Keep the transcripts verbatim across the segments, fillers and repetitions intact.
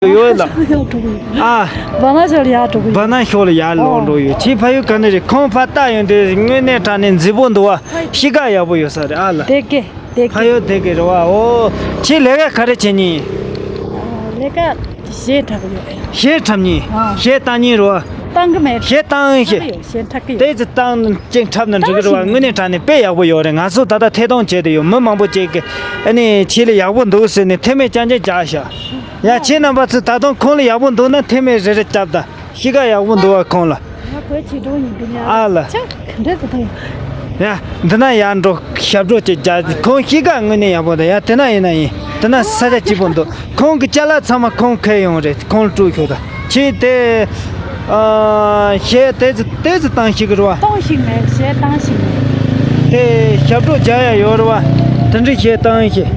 ཡོད་ལ། ཨ། བ་ན་ཤོར་ཡར་འགྲོ་གི་ཡོད། བ་ན་ཤོར་ཡར་ལོག་འགྲོ་ཡོད། ཁྱེད་ཕ་ཡུལ་ག་ནས་རེད། ཁོང་ཕ་རྟ་ཡོང་དུས་དངོས་གནས་དྲང་གནས་མཛེས་པོ་འདུག་བ། གཤིས་ཀ་ཡག་པོ་ཡོད་ས་རེད་ཨ་ལ། དེ་གས་དེ་གས། ཕ་ཡུལ་དེ་གས་རེད་བ། འོ། ཁྱེད་ལས་ཀ་ག་རེ་བྱེད་ཉིན། ལས་ཀ་གཞས་འཁྲབ་ཡོད། གཞས་འཁྲབ་ཉིན། ཨ། གཞས་བཏང་ཉིན་རེད་བ། བཏང་གི་མེད། གཞས་བཏང་ཤེས། གཞས་འཁྲབ་གི་ཡོད། དེ་ཚོ་བཏང་ཅིག་འཁྲབ་ན་འགྲིག་གི་རེད་བ། དངོས་གནས་དྲང་གནས་དཔེ་ཡག་པོ་ཡོད་རེད། ང་ཚོ་ད་ལྟ་ཐད་གཏོང་བྱས་ཏེ་ཡོད། མི་མང་པོ་ཅིག་གིས་ཨ་ནི་ཁྱེད་ལ་ཡག་པོ་འདུག་ཟེར་ནས་མཐེ་མོ་རྐྱང་རྐྱང་བརྒྱབ་ཤག་ཡ། ཁྱེད་རྣམ་པ་ཚོས་ད་དུང་ཁོང་ལ་ཡག་པོ་འདུག་ན་མཐེ་མོ་རེ་རེ་རྐྱབ་དང་། གཤིས་ཀ་ཡག་པོ་འདུག་བ་ཁོང་ལ། ང་བོད་ཆེ་འགྲོ་ཡིན་འདི་ནས། ཨ་ལ། ཆ་ག་འདྲ་ཟེར་ཐལ། ཡ། འདི་ན་ཡར་འགྲོ། ཞབས་བྲོ་ཅིག་རྒྱག་ཁོང་གཤིས་ཀ་དངོས་གནས་ཡག་པོ་འདུག་ཡ། དེ་ན་ཡིན་ན་ཡིན། དེ་ན་ས་ཆ་སྐྱིད་པོ་འདུག་ཁོང་གི་ཅ་ལག་ཚང་མ་ཁོང་ཁྱེར་ཡོང་རེད། ཁོང་ལ་སྤྲོད་ཤོག་ད། ཁྱེད་དེ། ཨ། གཞས་དེ་ཚོ་དེ་ཚོ་བཏང་ཤེས་ཀྱི་རེད་བ། བཏང་ཤེས་མེད། གཞས་བཏང་ཤེས་མེད། དེ་ཞབས་བྲོ་རྒྱག་ཡ་ཡོད་རེད་བ། དེ་འདྲའི་གཞས་བཏང་ཤེས།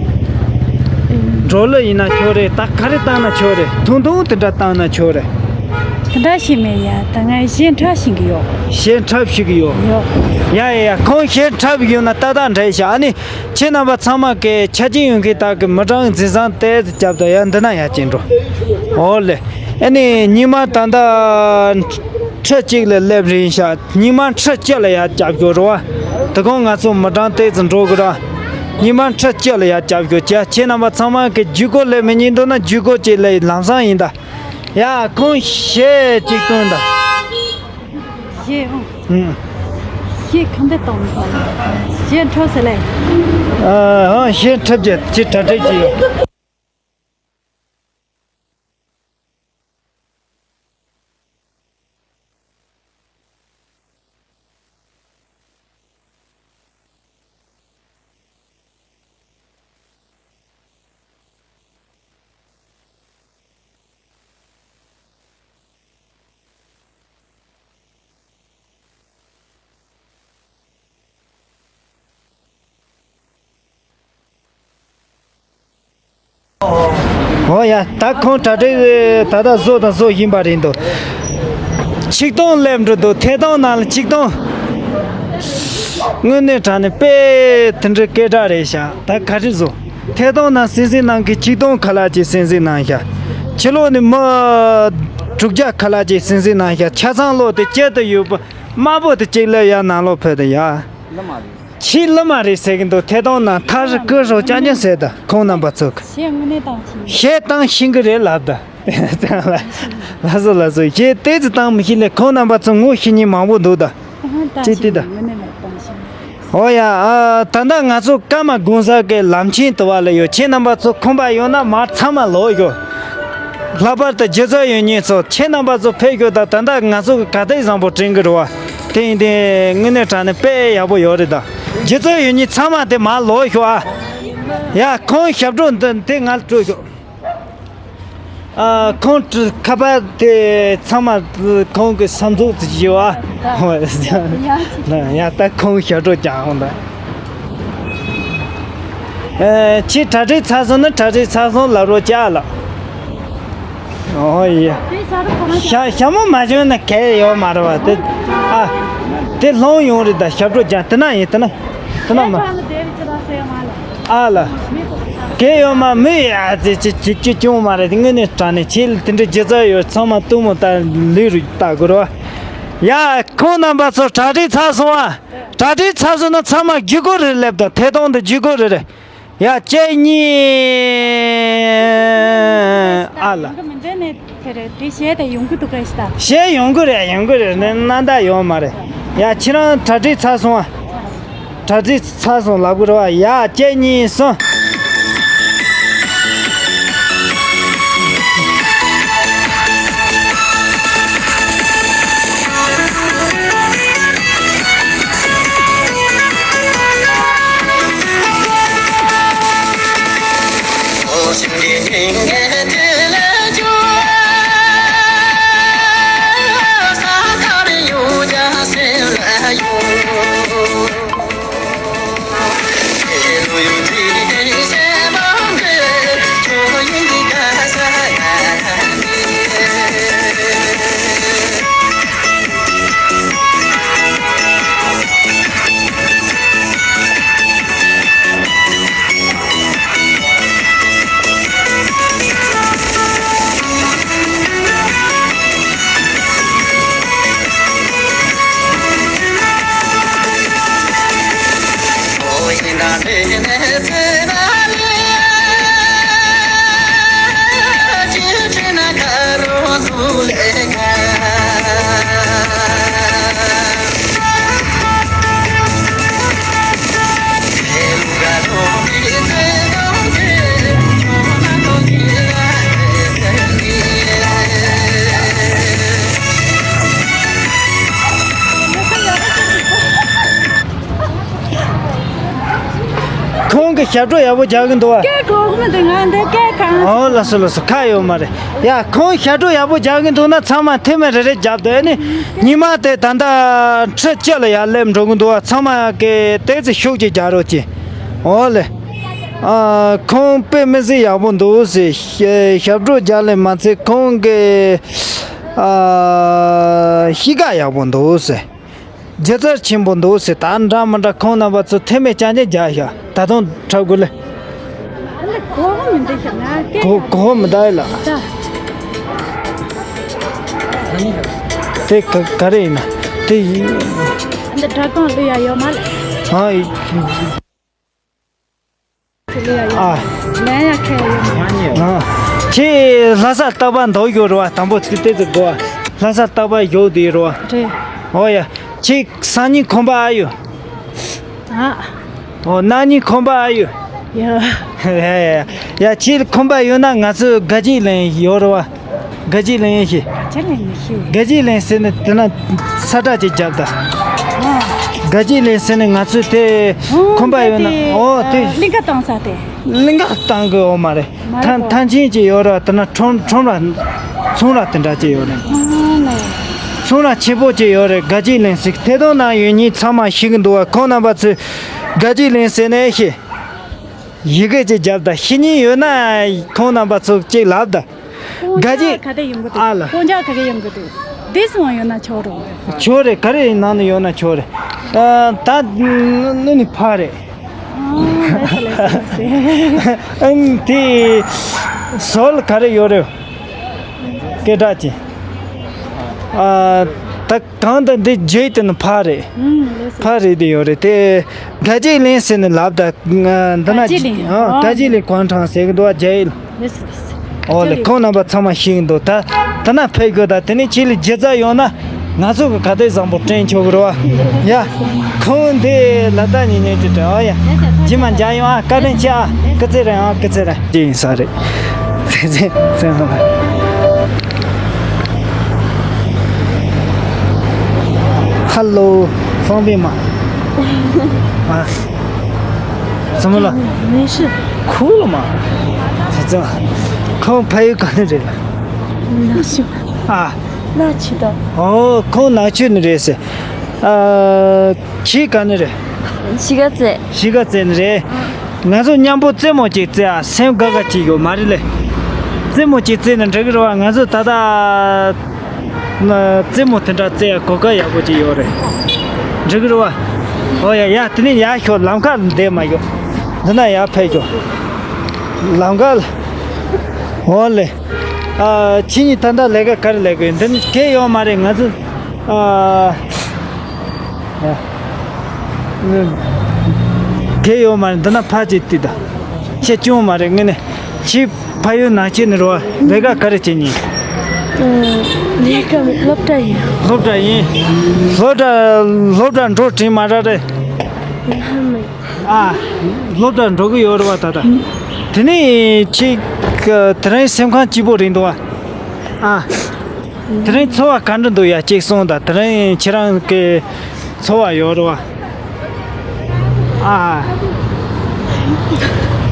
འགྲོ་ལུགས་ཡིན་ན་ཆོག་རེད། ད་ག་རེ་བཏང་ན་ཆོག་རེད། ཐུང་ཐུང་དེ་འདྲ་བཏང་ན་ཆོག་རེད། དེ་འདྲ་ཤེས་མེད་ཡ། ད་ང་གཞས་འཁྲབ་ཤེས་ཀྱི་ཡོད། གཞས་འཁྲབ་ཤེས་ཀྱི་ཡོད། ཡོད། ཡ་ཡ་ཡ། ཁོང་གཞས་འཁྲབ་ཡོད་ན་ཏག་ཏག་འདྲ་ཤག་ཨ་ནི། ཁྱེད་རྣམ་པ་ཚང་མ་གི་ཆ་རྐྱེན་ཡོད་མཁན་དག་གི་མི་གྲངས་འཛིན་བཟང་ཏོག་ཙམ་རྒྱབ་དང་། ཡ། འདི་ན་ཡར་ཅིག་འགྲོ། འོ་ལེ། ཨ་ནི་ཉི་མ་ད་ལྟ་ཁྲི་གཅིག་ལ་སླེབས་རན་ཤག་ཉི་མ་ཁྲི་གཅིག་ལ་ཡར་རྒྱབ་ཤོག་རེད་བ། དེ་གོང་ང་ཚོ་མི་གྲངས་ཏོག་ཙམ་འགྲོ་གི་ར། ཉི་མ་ཁྲི་གཅིག་ལ་ཡར་རྒྱབ་ཤོག་ཅིག་ཁྱེད་རྣམ་པ་ཚང་མ་གི་བརྒྱུད་སྐུར་སླེབས་མི་ཉན་འདུག་ན་བརྒྱུད་སྐུར་ཅིག་སླེབས། ལམ་སང་ཡིན་ད། ཡ། ཁོང་གཞས་གཅིག་བཏང་ད། གཞས་ཨང་། ཨང་། གཞས་གང་འདྲ་བཏང་ནི་བཏང་། གཞས་འཁྲབ་ཟེར་ལེ། ཨ། ཨང་། གཞས་འཁྲབ་རྒྱུ་ཅིག་གྲ་སྒྲིག་ཅིག་ཡོད། འོ་ཡ། ད་ཁོང་གྲ་སྒྲིག་ད་ལྟ་བཟོ་དང་བཟོ་བཞིན་པ་རེད་འདུག་ཆིག་སྟོང་སླེབས་འགྲོ་འདུག་ཐད་གཏོང་ནང་ལ་ཆིག་སྟོང་། དངོས་གནས་དྲང་གནས་དཔེ་དེ་འདྲའི་སྐད་གྲགས་རེད་ཤག་ད་ག་རེ་བཟོ། ཐད་གཏོང་ནང་གསན་གཟིགས་གནང་མཁན་ཆིག་སྟོང་ཁ་ལག་ཅིག་གསན་གཟིགས་གནང་ཤག་ཕྱི་ལོགས་ནས་མི་དྲུག་བརྒྱ་ཁ་ལག་ཅིག་གསན་གཟིགས་གནང་ཤག་ཆ་ཚང་ལོག་དེ་དཀྱིལ་དུ་ཡོད་པ་དམར་པོ་དེ་གཅིག་སླེབས། ཡར་ནང་ལོགས་ཕེབས་དང་། ཡ། ཁྱེད་ལ་མ་རེད་ཟེར་གི་འདུག་ཐད་གཏོང་ནང་ཐག་རི་ཀུ་རོ་ཅང་ཅང་ཟེར་ད་ཁོང་རྣམ་པ་ཚོ་གི། གཞས་དངོས་གནས་བཏང་ཤེས། གཞས་བཏང་ཤེས་གི་རེད་ལབ་ད། ལགས་སོ་ལགས་སོ། གཞས་ཏོག་ཙམ་བཏང་མི་ཤེས་ལེ། ཁོང་རྣམ་པ་ཚོ་ངོ་ཤེས་མཁན་མང་པོ་འདུག་ད། ཨ་ཧ། བཏང་ཅི་ཤེས། སྟེ་ད། དངོས་གནས་ལ་བཏང་ཤེས། འོ་ཡ། ཨ། ད་ལྟ་ང་ཚོ་ཀརྨ་དགོན་གསར་གི་ལམ་ཆེན་དུ་བ་ལ་ཡོད། ཁྱེད་རྣམ་པ་ཚོ་ཁོམ་པ་ཡོད་ན་མར་ཚང་མ་ལོག་ཤོག་ལྷག་པར་དུ་སྒྱུ་རྩལ་ཡོད་མཁན་ཚོ། ཁྱེད་རྣམ་པ་ཚོ་ཕེབས་ཤོག་ད། ད་ལྟ་ང་ཚོ་གི་གར་སྟེགས་བཟང་པོ་བསྐྲུན་གི་རེད་བ། དེ་ཡིན་དུས་དངོས་གནས་དྲང་གནས་དཔེ་ཡག་པོ་ཡོད་རེད་ད། སྒྱུ་རྩལ་ཡོད་མཁན་ཚང་མ་དེ་མར་ལོག་ཤོག་ཨ། ཡ། ཁོང་ཞབས་བྲོ་འདི་དེ་ང་ལ་སྤྲོད་ཤོག་ཨ། ཁོང་ཁ་པར་དེ་ཚང་མ་ཁོང་གི་བསམ་ཚུལ་དེ་བཞི་བ། ཡ། ཡ། ད་ཁོང་ཞབས་བྲོ་རྒྱག་འོང་ད། ཨ། ཁྱེད་གྲ་སྒྲིག་ཚར་སོང་ན་གྲ་སྒྲིག་ཚར་སོང་ལབ་རོགས་བྱ་ལ། ཨོ་ཡ། ཞྭ་ཞྭ་མོ་མ་བྱུང་ན་གལ་ཡོད་མ་རེད་བ་དེ། ཨ། དེ་ལྷུང་ཡོང་རེད་ད། ཞབས་བྲོ་རྒྱག་དེ་ན་ཡིན། དེ་ན་དེ་ན་མ། ཨ་ལ། གལ་ཡོད་མ། མི་ཡ་ཙི་ཙི་ཙི་ཙི་ཅུང་མ་རེད། དངོས་གནས་དྲང་གནས་ཁྱེད་དེ་འདྲའི་སྒྱུ་རྩལ་ཡོད། ཚང་མ་གཏུམ་མོ་ལྟ་ལུས་རུ་ལྟ་དགོས་རོ། ཡ། ཁོང་རྣམ་པ་ཚོ་གྲ་སྒྲིག་ཚར་སོང་ཨ། གྲ་སྒྲིག་ཚར་སོང་ན་ཚང་མ་རྒྱུག་གོ་རེ་སླེབས་དང་། ཐད་གཏོང་དུ་རྒྱུག་གོ་རེ་རེ། ཡ། གཅིག་གཉིས། ཨ་ལ། ཡོང་གི་མི་འདུག་ནས་དེ་རེད། དེ་གཞས་དེ་ཡོང་གི་འདུག་གས་ཤི་ད། གཞས་ཡོང་གི་རེད། ཡོང་གི་རེད། ནི་སྣང་དག་ཡོད་མ་རེད། ཡ། ཁྱེད་རང་གྲ་སྒྲིག་ཚར་སོང་ཨ། གྲ་སྒྲིག་ཚར་སོང་ལབ་དགོས་རེད་བ། ཡ། གཅིག་གཉིས་གསུམ། གི་ཞབས་བྲོ་ཡག་པོ་རྒྱག་གི་འདུག་བ། སྐད་གོ་གི་མི་འདུག་ང་འདི་སྐད་གང་། ཨོ་ལགས་སོ་ལགས་སོ། ཁ་ཡོད་མ་རེད། ཡ་ཁོང་ཞབས་བྲོ་ཡག་པོ་རྒྱག་གི་འདུག་ན་ཚང་མ་ཐེ་མེ་རེ་རེ་རྒྱབ་དེ་ནི་ཉི་མ་དེ་ད་ལྟ་ཁྲི་བཅུ་ལ་ཡར་སླེབས་འགྲོ་གི་འདུག་བ། ཚང་མ་གི་ཏོག་ཙམ་ཤུགས་ཀྱིས་རྒྱག་རོགས་གྱིས། ཨོ་ལེ། ཨ། ཁོང་དཔེ་མི་སྲིད་ཡག་པོ་འདུག་ཟེར། ཞབས་བྲོ་རྒྱག་ལེ་མ་ཚད་ཁོང་གི་ཨ་གཤིས་ཀ་ཡག་པོ་འདུག་ཟེར། སྒྱུ་རྩལ་ཆེན་པོ་འདུག་ཟེར། ད་འདྲ་མི་འདྲ་ཁོང་རྣམ་པ་ཚོ་ཐེ་མེ་རྐྱང་རྐྱང་རྒྱག་ཤག་ད་དུང་འཁྲབ་དགོས་ལེ། གོ་གོ་མི་འདུག་ཤག་ང་སྐད་གོ་གོ་མི་འདུག་ལ། ད་དེ་ག་ག་རེ་ཡིན་ན་དེ་ཡིན། འདི་སྒྲ་གང་ལུས་ཡ་ཡོད་མ་ལ། ཨ། ཨ། ལན་ཡ་ཁེ་ཡོད་མ། ཨ། ཁྱེད་ལྷ་ས་རྟག་པར་འདུག་ཡོད་རེད་བ། དང་པོ་དེ་དེ་ཚོ་དགོས་བ། ལྷ་ས་རྟག་པར་བཞུགས་བསྡད་ཡོད་རེད་བ། རེད། ཨོ་ཡ། ཁྱེད་སང་ཉིན་ཁོམ་པ་ཨ་ཡོད། ཨ། ཨོ་གནངས་ཉིན་ཁོམ་པ་ཨ་ཡོད། ཡ། ཡ་ཡ་ཡ། ཡ་ཁྱེད་ཁོམ་པ་ཡོད་ན་ང་ཚོ་དགའ་སྐྱིད་གླིང་ཡོད་རེད་བ། དགའ་སྐྱིད་གླིང་ཡིན་ཞེས། དགའ་སྐྱིད་གླིང་ཡིན་ཞེས། དགའ་སྐྱིད་གླིང་ཟེར་ནས་དེ་ན་ས་བཀྲ་ཅིག་བརྒྱབ་ད། ཨ། དགའ་སྐྱིད་གླིང་ཟེར་ནས་ང་ཚོས་དེ་ཨོ་ཁོམ་པ་ཡོད་ན། དེ་ཨོ་དེ་ཨ་གླིང་ག་བཏང་ས་དེ། གླིང་ག་བཏང་གི་ཡོད་མ་རེད། མ་རེད་ཐང་གོ། ཐང་ཆེན་ཅིག་ཡོད་རེད་བ། དེ་ན་ཁྲོམ་ཁྲོམ་ར་ཚོང་ར་དེ་འདྲ་ཅིག་ཡོད་རེད། ཨ་ལེ། ཚོང་ར་ཆེན་པོ་ཅིག་ཡོད་རེད། དགའ་སྐྱིད་གླིང་ཟེར། དེ་དོན་ན་ཡོད་མཁན་ཚང་མ་ཤེས་གི་འདུག་བ། ཁོང་རྣམ་པ་ཚོས་དགའ་སྐྱིད་གླིང་ཟེར་ནས་ཤེས། ཡི་གེ་ཅིག་བརྒྱབ་དང་། ཤེས་མཁན་ཡོད་ན་ཁོང་རྣམ་པ་ཚོ་ཅིག་ལབ་དང་། དགའ་སྐྱིད་ག་དེ་ཡོང་གི་འདུག་ཨ་ལ། ཁོང་ཅག་ག་གེ་ཡོང་གི་འདུག་དེ་སོང་ཡོད་ན་ཆོག་རུང་། ཆོག་རེད། ག་རེ་ནང་ནས་ཡོང་ན་ཆོག་རེད། ཨ། ད་ནི་ནི་ཕ་རེད། ཨ། ལགས་སོ་ལགས་སོ་ལགས་སོ། ཨང་དེ་ཟོལ་ག་རེ་ཡོད་རེད། སྐད་གྲགས་ཅན། ཨ། ད་གང་ལྟར་འདི་བརྗོད་དེ་ནི་ཕ་རེད། ཨང་ལགས་སོ། ཕ་རེད་དེ་ཡོད་རེད་དེ། དགའ་སྐྱིད་གླིང་ཟེར་ནས་ལབ་ད། འདི་ན་དགའ་སྐྱིད་གླིང་། ཨ། དགའ་སྐྱིད་གླིང་གུང་ཁྲན་ཟེར་གི་འདུག་བ། རྒྱ་ཡིག་ལ། ལགས་སོ་ལགས་སོ། ཨོ་ལེ། ཁོང་རྣམ་པ་ཚང་མ་ཤེས་ཀྱི་འདུག་ད་ད་ན་ཕེབས་དགོས། ད་དེ་ནས་ཁྱེད་ལ་སྒྱུ་རྩལ་ཡོད་ན་ང་ཚོ་གི་ག་དེ་བཟང་པོ་བསྐྲུན་ཆོག་གི་རེད་བ། ཡ། ཁོང་འདི་ལ་ད་ཉིན་ཉིན་དུ་དྲན། ཨོ་ཡ། རྗེས་མ་མཇལ་ཡོང་ཨ། བཀའ་དྲིན་ཆེ་ཨ། སྐུ་ཚེ་རིང་ཨ། སྐུ་ཚེ་རིང་། དེ་ཡིན་ས་རེད། ཧ་ལོ། ཧྥང་པེ་མ། ཨ། ཙམ་ལ། མེ་ཤི། ཁུ་ལ་མ། ཙམ། ཁོང་ཕ་ཡུལ་ག་ནས་རེད་ལ། ནག་ཆུ། ཨ། ནག་ཆུ་དང་། ཨོ། ཁོང་ནག་ཆུ་ནས་རེད་ཟེར། ཨ། ཁྱེད་ག་ནས་རེད། གཞིས་ཀ་རྩེ། གཞིས་ཀ་རྩེ་ནས་རེད། ང་ཚོ་མཉམ་པོ་རྩེད་མོ་གཅིག་རྩེ་ཨ། སེམས་དགའ་དགའ་གཅིག་ཡོད་མ་རེད་ལེ། རྩེད་མོ་གཅིག་རྩེ་ན་འགྲིག་གི་རེད་བ། ང་ཚོ་ད་ལྟ་ན་རྩེད་མོ་དེ་འདྲ་རྩེ་ཡ་གོ་སྐབས་ཡག་པོ་ཅིག་ཡོད་རེད། འགྲིག་གི་རེད་བ། ཨོ་ཡ་ཡ། དེ་ནས་ཡར་ཤོག་ལམ་ཁ་ལ་བསྡད་མ་ཡོད། འདི་ན་ཡར་ཕེབས་ཤོག་ལམ་ཁ་ལ། ཨོ་ལེ། ཨ། ཁྱེད་གཉིས་ད་ལྟ་ལས་ཀ་ག་རེ་ལས་ཀྱི་ཡོད། འདི་ནི་གས་ཡོད་མ་རེད། ང་ཚོ། ཨ། ཨ། གས་ཡོད་མ་རེད། འདི་ན་ཕ་ཅིག་བལྟས་དང་། ཁྱེད་སྐྱོན་མ་རེད། ངས་ནི་ཁྱེད་ཕ་ཡུལ་ནང་ཆེན་ནས་རོ། ལས་ཀ་ག་རེ་བྱེད་ཉིན། ཨ། ལས་ཀ་སློབ་གྲྭ་ཡིན། སློབ་གྲྭ་ཡིན། སློབ་གྲྭ་སློབ་གྲྭ་འགྲོ་དྲན་མ་ར་རེད། ཨ། སློབ་གྲྭ་འགྲོ་གི་ཡོད་རེད་བ་ད་ལྟ། དེ་ནས་ཁྱེད་དེ་རིང་སེམས་ཁམས་སྐྱིད་པོ་རེད་འདུག་བ། ཨ། དེ་རིང་འཚོ་བ་ག་འདྲ་འདུག་ཡ། གཅིག་གསུངས་དང་། དེ་རིང་ཁྱེད་རང་གི་འཚོ་བ་ཡོད་རེད་བ། ཨ།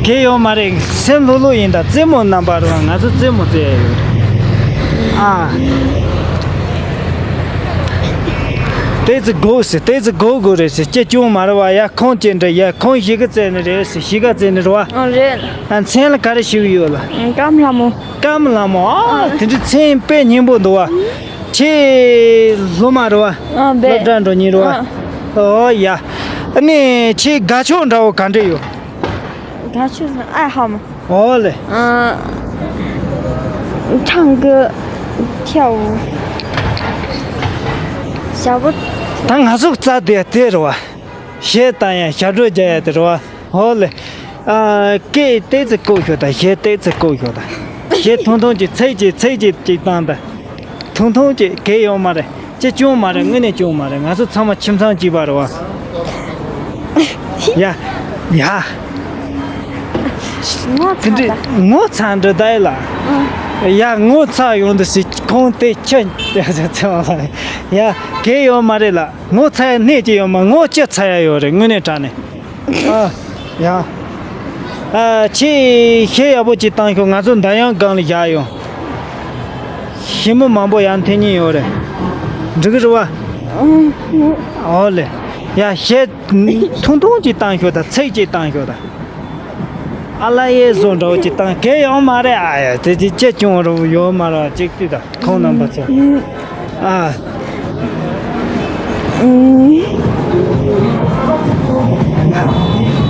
གས་ཡོད་མ་རེད། སེམས་ལྷོད་ལྷོད་ཡིན་ད། རྩེད་མོ་རྣམ་པ་རེད་བ། ང་ཚོ་རྩེད་མོ་རྩེ་ཡ་ཡོད་རེད། ཨ། ཏོག་ཙམ་སྒུག་ཟེར། ཏོག་ཙམ་སྒུག་དགོས་རེད་ཟེར། ཁྱེད་སྐྱོན་མ་རེད་བ། ཡ་ཁོང་ཅི་འདྲ་ཡ། ཁོང་གཞིས་ཀ་རྩེ་ནས་རེད་ཟེར། གཞིས་ཀ་རྩེ་ནས་རེད་བ། ཨ་རེད། ཨ། མཚན་ལ་ག་རེ་ཞུ་གི་ཡོད་ལ། ཀམ་ལྷ་མོ། ཀམ་ལྷ་མོ། ཨ། དེ་འདྲའི་མཚན་དཔེ་སྙན་པོ་འདུག་བ། ཁྱེད་སློབ་མ་རེད་བ། ཨ། རྦད། སློབ་གྲྭ་འགྲོ་མཁན་རེད་བ། ཨ། ཨོ་ཡ། ཨ་ནི་ཁྱེད་དགའ་ཕྱོགས་འདྲ་བོ་ག་འདྲ་ཡོད། དགའ་ཕྱོགས་ཨ་ཧམ། ཨོ་ལེ། ཨ། ཁྲང་གི་ཐེའུ། ཞབས་བྲོ། ད་ང་ཚོ་རྩ་དེ་དེ་རེད་བ། གཞས་བཏང་ཡ། ཞབས་བྲོ་རྒྱག་ཡ་དེ་རེད་བ། ཨོ་ལེ། ཨ། སྐད་ཏོག་ཙམ་ལྐོག་ཤོག་དང་། གཞས་ཏོག་ཙམ་ལྐོག་ཤོག་དང་། གཞས་ཐུང་ཐུང་ཅིག་ཚིག་ཅིག་ཚིག་ཅིག་ཅིག་བཏང་དང་། ཐུང་ཐུང་ཅིག་གས་ཡོད་མ་རེད། ཅི་སྐྱོན་མ་རེད། དངོས་གནས་སྐྱོན་མ་རེད། ང་ཚོ་ཚང་མ་ཁྱིམ་ཚང་གཅིག་པ་རེད་བ། ཡ། ཡ། ངོ་ཚ། དེ་འདྲ་ད་ངོ་ཚ་འདྲ་ད་ཡ་ལ། ཨ། ཡ། ངོ་ཚ་ཡོང་དུས་སི་ཁོང་དེ་ཁྱི་ཚ་བ་ལ། ཡ། གས་ཡོད་མ་རེད་ལ། ངོ་ཚ་ཡ་སྣེ་གཅིག་ཡོད་མ། ངོ་ཅི་ཚ་ཡ་ཡོད་རེད། དངོས་གནས་དྲང་གནས། ཨ། ཡ། ཨ། ཁྱེད་གཞས་ཡག་པོ་ཅིག་བཏང་ཤོག་ང་ཚོ་འདར་དབྱངས་སྒང་ལ་བཞག་ཡོང་། གཞས་མི་མང་པོ་ཡར་འཐེན་མཁན་ཡོད་རེད། འགྲིག་གི་རེད་བ། ཨོ་ལེ། ཡ། གཞས་ཐུང་ཐུང་ཅིག་བཏང་ཤོག་དང་། ཚིག་ཅིག་བཏང་ཤོག་དང་། ཨ་ལ་ཡེ་བཟོ་འདྲ་བོ་ཅིག་བཏང་། གལ་ཡོང་མ་རེད། ཨ་ཡ། དེ་ཅི་ཅི་ཅུང་རུ་ཡོད་མ་རེད། ཅིག་ལྟོས་དང་། ཁོང་རྣམ་པ་ཚོ། ཨ།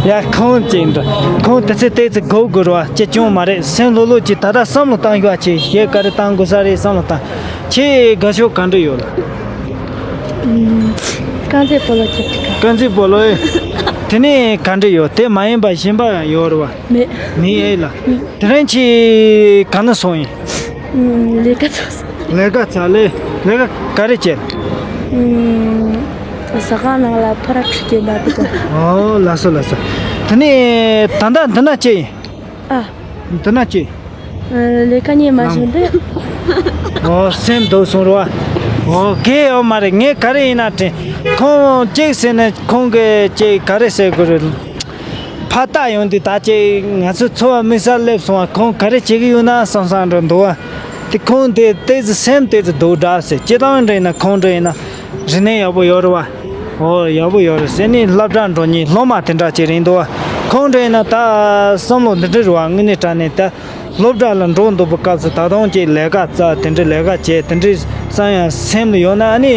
ཡ། ཁོང་ཅིག་འདྲ། ཁོང་དེ་ཚེ་ཏོག་ཙམ་སྒུག་དགོས་རེད་བ། ཅི་ཅུང་མ་རེད། སེམས་ལྷོད་ལྷོད་ཅིག་ད་ལྟ་བསམ་བློ་བཏང་ཤོག་ཨ། ཁྱེད་གཞས་ག་རེ་བཏང་དགོས་ས་རེད། བསམ་བློ་བཏང་། ཁྱེད་དགའ་ཕྱོགས་ག་འདྲ་ཡོད་ལ། དཀར་མཛེས་སྤོ་ལོ་ཁྱབ་ཀྱི་ག་དཀར་མཛེས་སྤོ་ལོ་ཨེ། དེ་ནས་ག་འདྲ་ཡོད། དེ་མ་ཡིན་པ་གཞན་པ་ཡོད་རེད་བ། མེད། མེད་ཨེ་ལ། དེ་རིང་ཁྱེད་ག་ན་སོང་ཡིན། ལས་ཀ་ཚར་སོང་། ལས་ཀ་ཚར་ལས། ལས་ཀ་ག་རེ་བྱས། ཟ་ཁང་ནང་ལ་ཕོ་ར་ཁྲུ་སྐྱེལ་འདྲ་པོ་དང་། ཨོ། ལགས་སོ་ལགས་སོ། དེ་ནས་ད་ལྟ་འདི་ན་ཅི་ཡིན། ཨ། འདི་ན་ཅི། ལས་ཀ་རྙེད་མ་བྱུང་སྟེ། ཨོ། སེམས་སྡུག་སོང་རེད་བ། ཨོ། གལ་ཡོད་མ་རེད། ངས་ག་རེ་ཡིན་ན་དྲན། ཁོང་གཅིག་ཟེར་ནས་ཁོང་གིས་ཅིག་ག་རེ་ཟེར་དགོས་རེད། ཕར་ལྟ་ཡོང་དུས་ད་ཅིག་ང་ཚོ་འཚོ་བ་དམིགས་བསལ་སླེབས་སོང་བ། ཁོང་ག་རེ་བྱེད་ཀྱི་ཡོད་ན་བསམ་བསམ་འདྲ་འདུག་བ། དེ་ཁོང་དེ་ཏོག་ཙམ་སེམས་ཏོག་ཙམ་སྡུག་འདྲ་ཟེར། སྤྱིར་བཏང་འདྲ་ཡིན་ན་ཁོང་འདྲ་ཡིན་ན་རིག་གནས་ཡག་པོ་ཡོད་རེད་བ། ཨོ། ཡག་པོ་ཡོད་རེད་ཟེར་ནས། སློབ་གྲྭ་འགྲོ་མཁན་སློབ་མ་དེ་འདྲ་ཅིག་རེད་འདུག་བ། ཁོང་འདྲ་ཡིན་ན་ད་བསམ་བློ་འདི་འདྲ་རེད་བ། དངོས་གནས་དྲང་གནས་ད། སློབ་གྲྭ་ལ་འགྲོ་འདུག་པའི་སྐབས་སུ་ད་དུང་ཅིག་ལས་ཀ་བཙལ། དེ་འདྲའི་ལས་ཀ་བྱེད། དེ་འདྲའི་བསམ་ཡང་སེམས་ལ་ཡོད་ན་ཨ་ནི་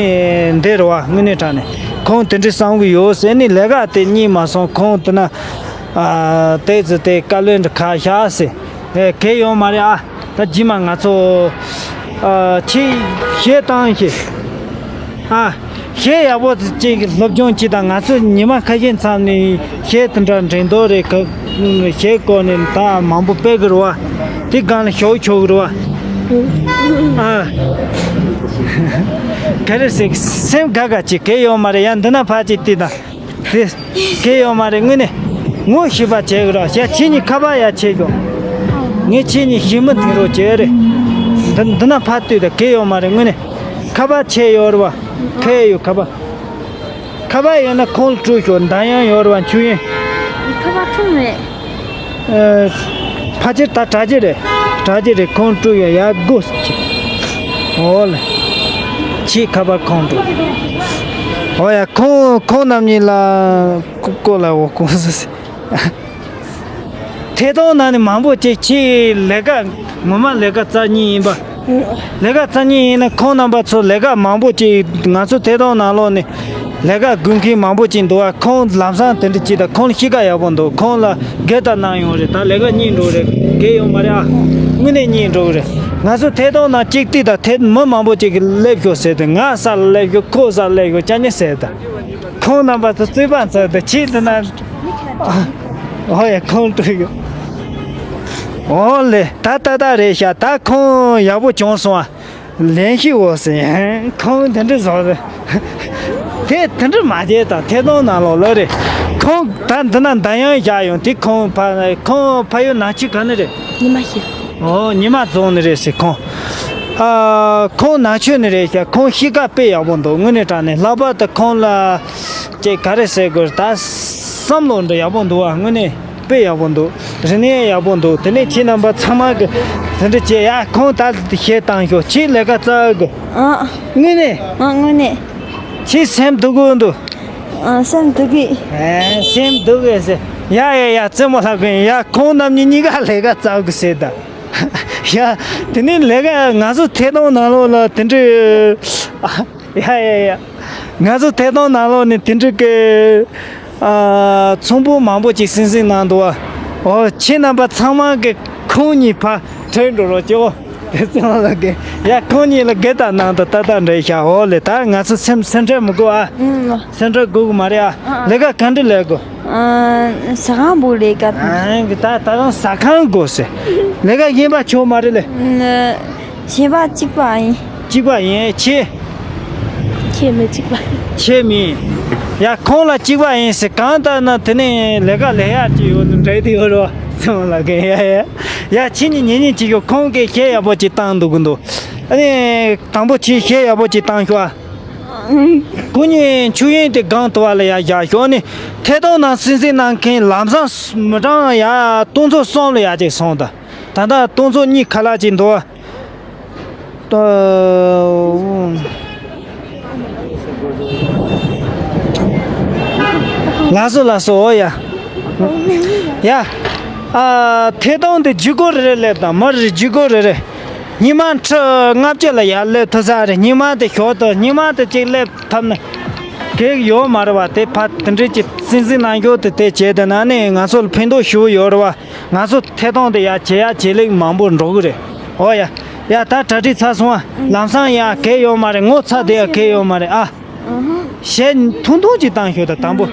འདི་རེད་བ། དངོས་གནས་དྲང་གནས་ཁོང་དེ་འདྲའི་བསམ་གྱི་ཡོད་ཟེར་ནས། ལས་ཀ་དེ་རྙེད་མ་སོང་། ཁོང་དེ་ན། ཨ། ཏོག་ཙམ་དེ་བཀའ་བློན་དུ་ཁ་བཞག་ཟེར། ཨེ། གལ་ཡོད་མ་རེད་ཨ། ད་རྗེས་མ་ང་ཚོ། ཨ། ཁྱེད་གཞས་བཏང་ཞིག་ཨ། གཞས་ཡག་པོ་ཅིག་སློབ་སྦྱོང་བྱེད་དང་། ང་ཚོ་ཉི་མ་ཁ་ཤས་མཚམས་ནས་གཞས་དེ་འདྲ་འགྲན་བསྡུར་རེད། ག་གཞས་སྐོར་ནས་ད་མང་པོ་སྤེལ་གི་རེད་བ། དེ་སྒང་ལ་ཞུགས་ཆོག་གི་རེད་བ། ཨ། ག་རེ་ཟེར། སེམས་དགའ་དགའ་བྱེད། གལ་ཡོད་མ་རེད། ཡ། འདི་ན་ཕར་ཅིག་ལྟོས་དང་། དེ་གལ་ཡོད་མ་རེད། དངོས་གནས་ངོ་ཤེས་པ་བྱེད་དགོས་ར། ཡ། ཁྱེད་གཉིས་ཁ་པར་ཡ་བྱེད་ཤོག་ངས་ཁྱེད་གཉིས་གཞས་མི་དེང་རོགས་བྱེད་རེད། འདི་འདི་ན་ཕར་ལྟོས་དང་། གལ་ཡོད་མ་རེད། དངོས་གནས་ཁ་པར་ཁྱེད་ཡོད་རེད་བ། ཁྱེད་ཡོད་ཁ་པར། ཁ་པར་ཡོད་ན་ཁོང་ལ་སྤྲོད་ཤོག་འདར་དབྱངས་ཡོད་རེད་བ། ཆོས་དབྱིངས། ཁ་པར་ཁྱོན་མེད། ཨ། ཕལ་ཆེར་ད་དྲ་རྒྱ་རེད། དྲ་རྒྱ་རེད། ཁོང་སྤྲོད་ཡོད། ཡ། སྒོ་ཕྱེ། ཨོ་ལེ། ཁྱེད་ཁ་པར་ཁོང་སྤྲོད། ཨོ་ཡ། ཁོང་ཁོང་རྣམ་གཉིས་ལ་ཀོ་ཀོ་ལ་འོ་ཀོ་ཟེར། ཐད་གཏོང་ནང་ནས་མང་པོ་ཅིག་ཁྱེད་ལས་ཀ་ངོ་མ་ལས་ཀ་བཙལ་མཁན་ཡིན་པ། ལས་ཀ་བཙལ་མཁན་ཡིན་ན་ཁོང་རྣམ་པ་ཚོ་ལས་ཀ་མང་པོ་ཅིག་ང་ཚོ་ཐད་གཏོང་ནང་ལོགས་ནས་ལས་ཀ་དགོས་མཁན་མང་པོ་ཅིག་འདུག་བ། ཁོང་ལམ་སང་དེ་འདྲ་ཅིག་དང་། ཁོང་ལ་གཤིས་ཀ་ཡག་པོ་འདུག་ཁོང་ལ་སྒེར་དུ་གནང་ཡོང་རེད། ད་ལས་ཀ་རྙེད་འགྲོ་རེད། གལ་ཡོད་མ་རེད་ཨ། དངོས་གནས་རྙེད་འགྲོ་གི་རེད། ང་ཚོ་ཐད་གཏོང་ནང་གཅིག་ལྟོས་དང་། ཐད་མི་མང་པོ་ཅིག་གིས་སླེབས་ཤོག་ཟེར་ཏེ། ང་ས་ལ་སླེབས་ཤོག་ཁོ་ས་ལ་སླེབས་ཤོག་ཅག་ཉེ་ཟེར་ད། ཁོང་རྣམ་པ་ཚོ་རྩོད་པ་ཚོ་དེ་ཕྱིས་འདི་ན། ཨོ་ཡ། ཁོང་སྤྲོད་ཡོད། ཨོ་ལེ། ད་ཏག་ཏག་རེད་ཤག་ད་ཁོང་ཡག་པོ་བྱུང་སོང་ཨ། ལན་ཞིག་འོ་ཟེར། ཁོང་དེ་འདྲ་བཟོ་རེད། དེ་དེ་འདྲ་མ་བྱེད་དང་། ཐད་གཏོང་ནང་ལོགས་ལ་རེད། ཁོང་ད་འདི་ན་འདར་དབྱངས་བཞག་ཡོང་དུས། ཁོང་ཕ་ཁོང་ཕ་ཡུལ་ནང་ཆུ་ག་ནས་རེད། ཉི་མ་ཞིག་ཨོ། ཉི་མ་རྫོང་ནས་རེད་ཟེར་ཁོང་། ཨ། ཁོང་ནང་ཆོས་ནས་རེད་ཤག་ཁོང་གཤིས་ཀ་དཔེ་ཡག་པོ་འདུག་དངོས་གནས་དྲང་གནས། ལྷག་པར་དུ་ཁོང་ལ་ཅིག་ག་རེ་ཟེར་དགོས། ད་བསམ་བློ་འདྲ་ཡག་པོ་འདུག་བ། དངོས་གནས་དཔེ་ཡག་པོ་འདུག་རིག་གནས་ཡག་པོ་འདུག་དེ་ནས་ཁྱེད་རྣམ་པ་ཚང་མ་གི་དེ་འདྲ་བྱས། ཡ། ཁོང་ད་གཞས་བཏང་ཤོག་ཁྱེད་ལས་ཀ་བཙལ་གི་ཨ། དངོས་གནས། ཨ། དངོས་གནས། ཁྱེད་སེམས་སྡུག་གི་འདུག་ཨ། སེམས་སྡུག་གི་ཨེ། སེམས་སྡུག་གི་ཟེར། ཡ་ཡ་ཡ། རྩེད་མོ་ལྷག་གི་ཡིན། ཡ། ཁོང་རྣམ་གཉིས་གཉིས་ཀ་ལས་ཀ་བཙལ་གི་ཟེར་ད། ཡ། དེ་ནས་ལས་ཀ་ང་ཚོ་ཐད་གཏོང་ནང་ལོགས་ལ་དེ་འདྲའི། ཡ་ཡ་ཡ། ང་ཚོ་ཐད་གཏོང་ནང་ལོགས་ནས་དེ་འདྲའི་གི། ཨ། ཚོང་པ་མང་པོ་ཅིག་སིང་སིང་གནང་འདུག་བ། ཨོ། ཁྱེད་རྣམ་པ་ཚང་མ་གི་ཁོང་གཉིས་ཕར་ཐོན་འགྲོ་རོགས་གྱིས། ཨོ། དེ་ཚང་མ་གི། ཡ། ཁོང་གཉིས་ལ་སྒེར་དུ་གནང་དང་། ཏག་ཏག་འདྲ་ཤག་ཨོ་ལེ། ད་ང་ཚོ་སེམས་སེམས་ཁྲལ་མི་དགོས་ཨ། ཨུམ། སེམས་ཁྲལ་དགོས་གི་མ་རེད་ཨ། ཨ། ལས་ཀ་ག་འདྲ་ལས་དགོས། ཨ། ཟ་ཁང་བུ་ལས་ཀ། ཨ། ད་ད་རུང་ཟ་ཁང་དགོས་ཟེར། ལས་ཀ་གཞན་པ་ཆོག་མ་རེད་ལེ། ཨ། གཞན་པ་གཅིག་པ་ཡིན། གཅིག་པ་ཡིན། ཁྱེད། ཁྱེད་མི་གཅིག་པ། ཁྱེད་མིན། ཡ། ཁོང་ལ་གཅིག་པ་ཡིན་ཟེར། གང་ལྟར་ན་དེ་ནས་ལས་ཀ་ལས་ཡག་ཅིག་ཡོད་ནི་འདྲ་དེ་ཡོད་རོ། སེམས་ལ་གི། ཡ་ཡ། ཡ། ཁྱེད་གཉིས་ཉན་ཉན་ཅིག་ཡོད། ཁོང་གིས་གཞས་ཡག་པོ་ཅིག་བཏང་འདུག་གི་འདུག་ཨ་ནི་དང་པོ་ཁྱེད་གཞས་ཡག་པོ་ཅིག་བཏང་ཤོག་ཨ། ཨུམ། སྐུ་ཉིད་མཆོད་ཡོན་དེ་སྒང་དུ་བ་ལ་ཡ་བཞག་ཞོག་ནི། ཐད་གཏོང་ནང་སྲིད་འཛིན་གནང་མཁན་ལམ་སང་མི་གྲངས་ཡ་སྟོང་ཚོ་གསུམ་ལ་ཡ་ཅིག་སོང་ད། ད་ལྟ་སྟོང་ཚོ་གཉིས་ཁ་ལག་ཅིག་འདུག་བ། ལགས་སོ་ལགས་སོ། འོ་ཡ། ཡ། ཨ། ཐད་གཏོང་དེ་བརྒྱུད་སྐུར་རེ་རེ་སླེབས་དང་མར་རེ་བརྒྱུད་སྐུར་རེ་རེ། ཉི་མ་ཁྲི་ལྔ་བཅུ་ལ་ཡར་སླེབས་ཐུབ་ས་རེད། ཉི་མ་དེ་ཞོར་དུ་ཉི་མ་དེ་གཅིག་སླེབས་ཐུབ་ན་གེགས་ཡོད་མ་རེད་བ། དེ་ཕ་དེ་འདྲའི་ཅིག་སྲིད་འཛིན་གནང་རྒྱུ་དེ་དེ་བྱས་དེ་ན་ནི་ང་ཚོ་ལ་ཕན་ཐོགས་ཞེ་པོ་ཡོད་རེད་བ། ང་ཚོ་ཐད་གཏོང་དེ་ཡར་བྱེད་ཡ་བྱེད་ལས་མང་པོ་འགྲོ་གི་རེད། འོ་ཡ། ཡ་ད་གྲ་སྒྲིག་ཚར་སོང་ཨ། ལམ་སང་ཡ་གེགས་ཡོད་མ་རེད། ངོ་ཚ་དེ་ཡ་གེགས་ཡོད་མ་རེད་ཨ། གཞས་ཐུང་ཐུང་ཅིག་བཏང་ཤོག་ད་དང་པོ།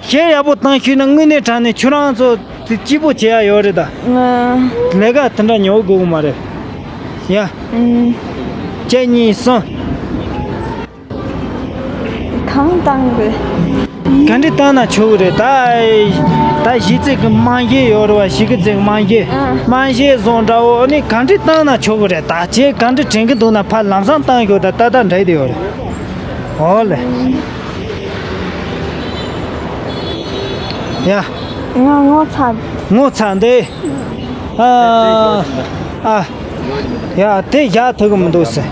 གཞས་ཡག་པོ་བཏང་ཤེས་ན་དངོས་གནས་དྲང་གནས་ཁྱོད་རང་ཚོ་དེ་སྐྱིད་པོ་བྱེད་ཡ་ཡོད་རེད་ད། ང་ལས་ཀ་དེ་འདྲ་ཉོ་དགོས་གི་མ་རེད། ཡ། ཨུམ། གཅིག་གཉིས་གསུམ། གང་བཏང་དགོས། ག་འདྲ་བཏང་ན་ཆོག་གི་རེད་ད། ད་གཞས་ཚིག་གི་རྨང་གཞི་ཡོད་རེད་བ། གཞས་ཀྱི་ཚིག་རྨང་གཞི། ཨ། རྨང་གཞི་བཟོ་འདྲ་བོ་ནི་ག་འདྲ་བཏང་ན་ཆོག་གི་རེད་ད། ཁྱེད་ག་འདྲ་དྲན་གི་འདུག་ན་ཕར་ལམ་སང་བཏང་ཤོག་ད། ཏག་ཏག་འགྲིག་བསྡད་ཡོད་རེད། འོ་ལེ། ཡ། ང་ངོ་ཚ། ངོ་ཚ་འདི། ཨ། ཨ། ཡ་དེ་བཞག་ཐུབ་གི་མི་འདུག་ཟེར།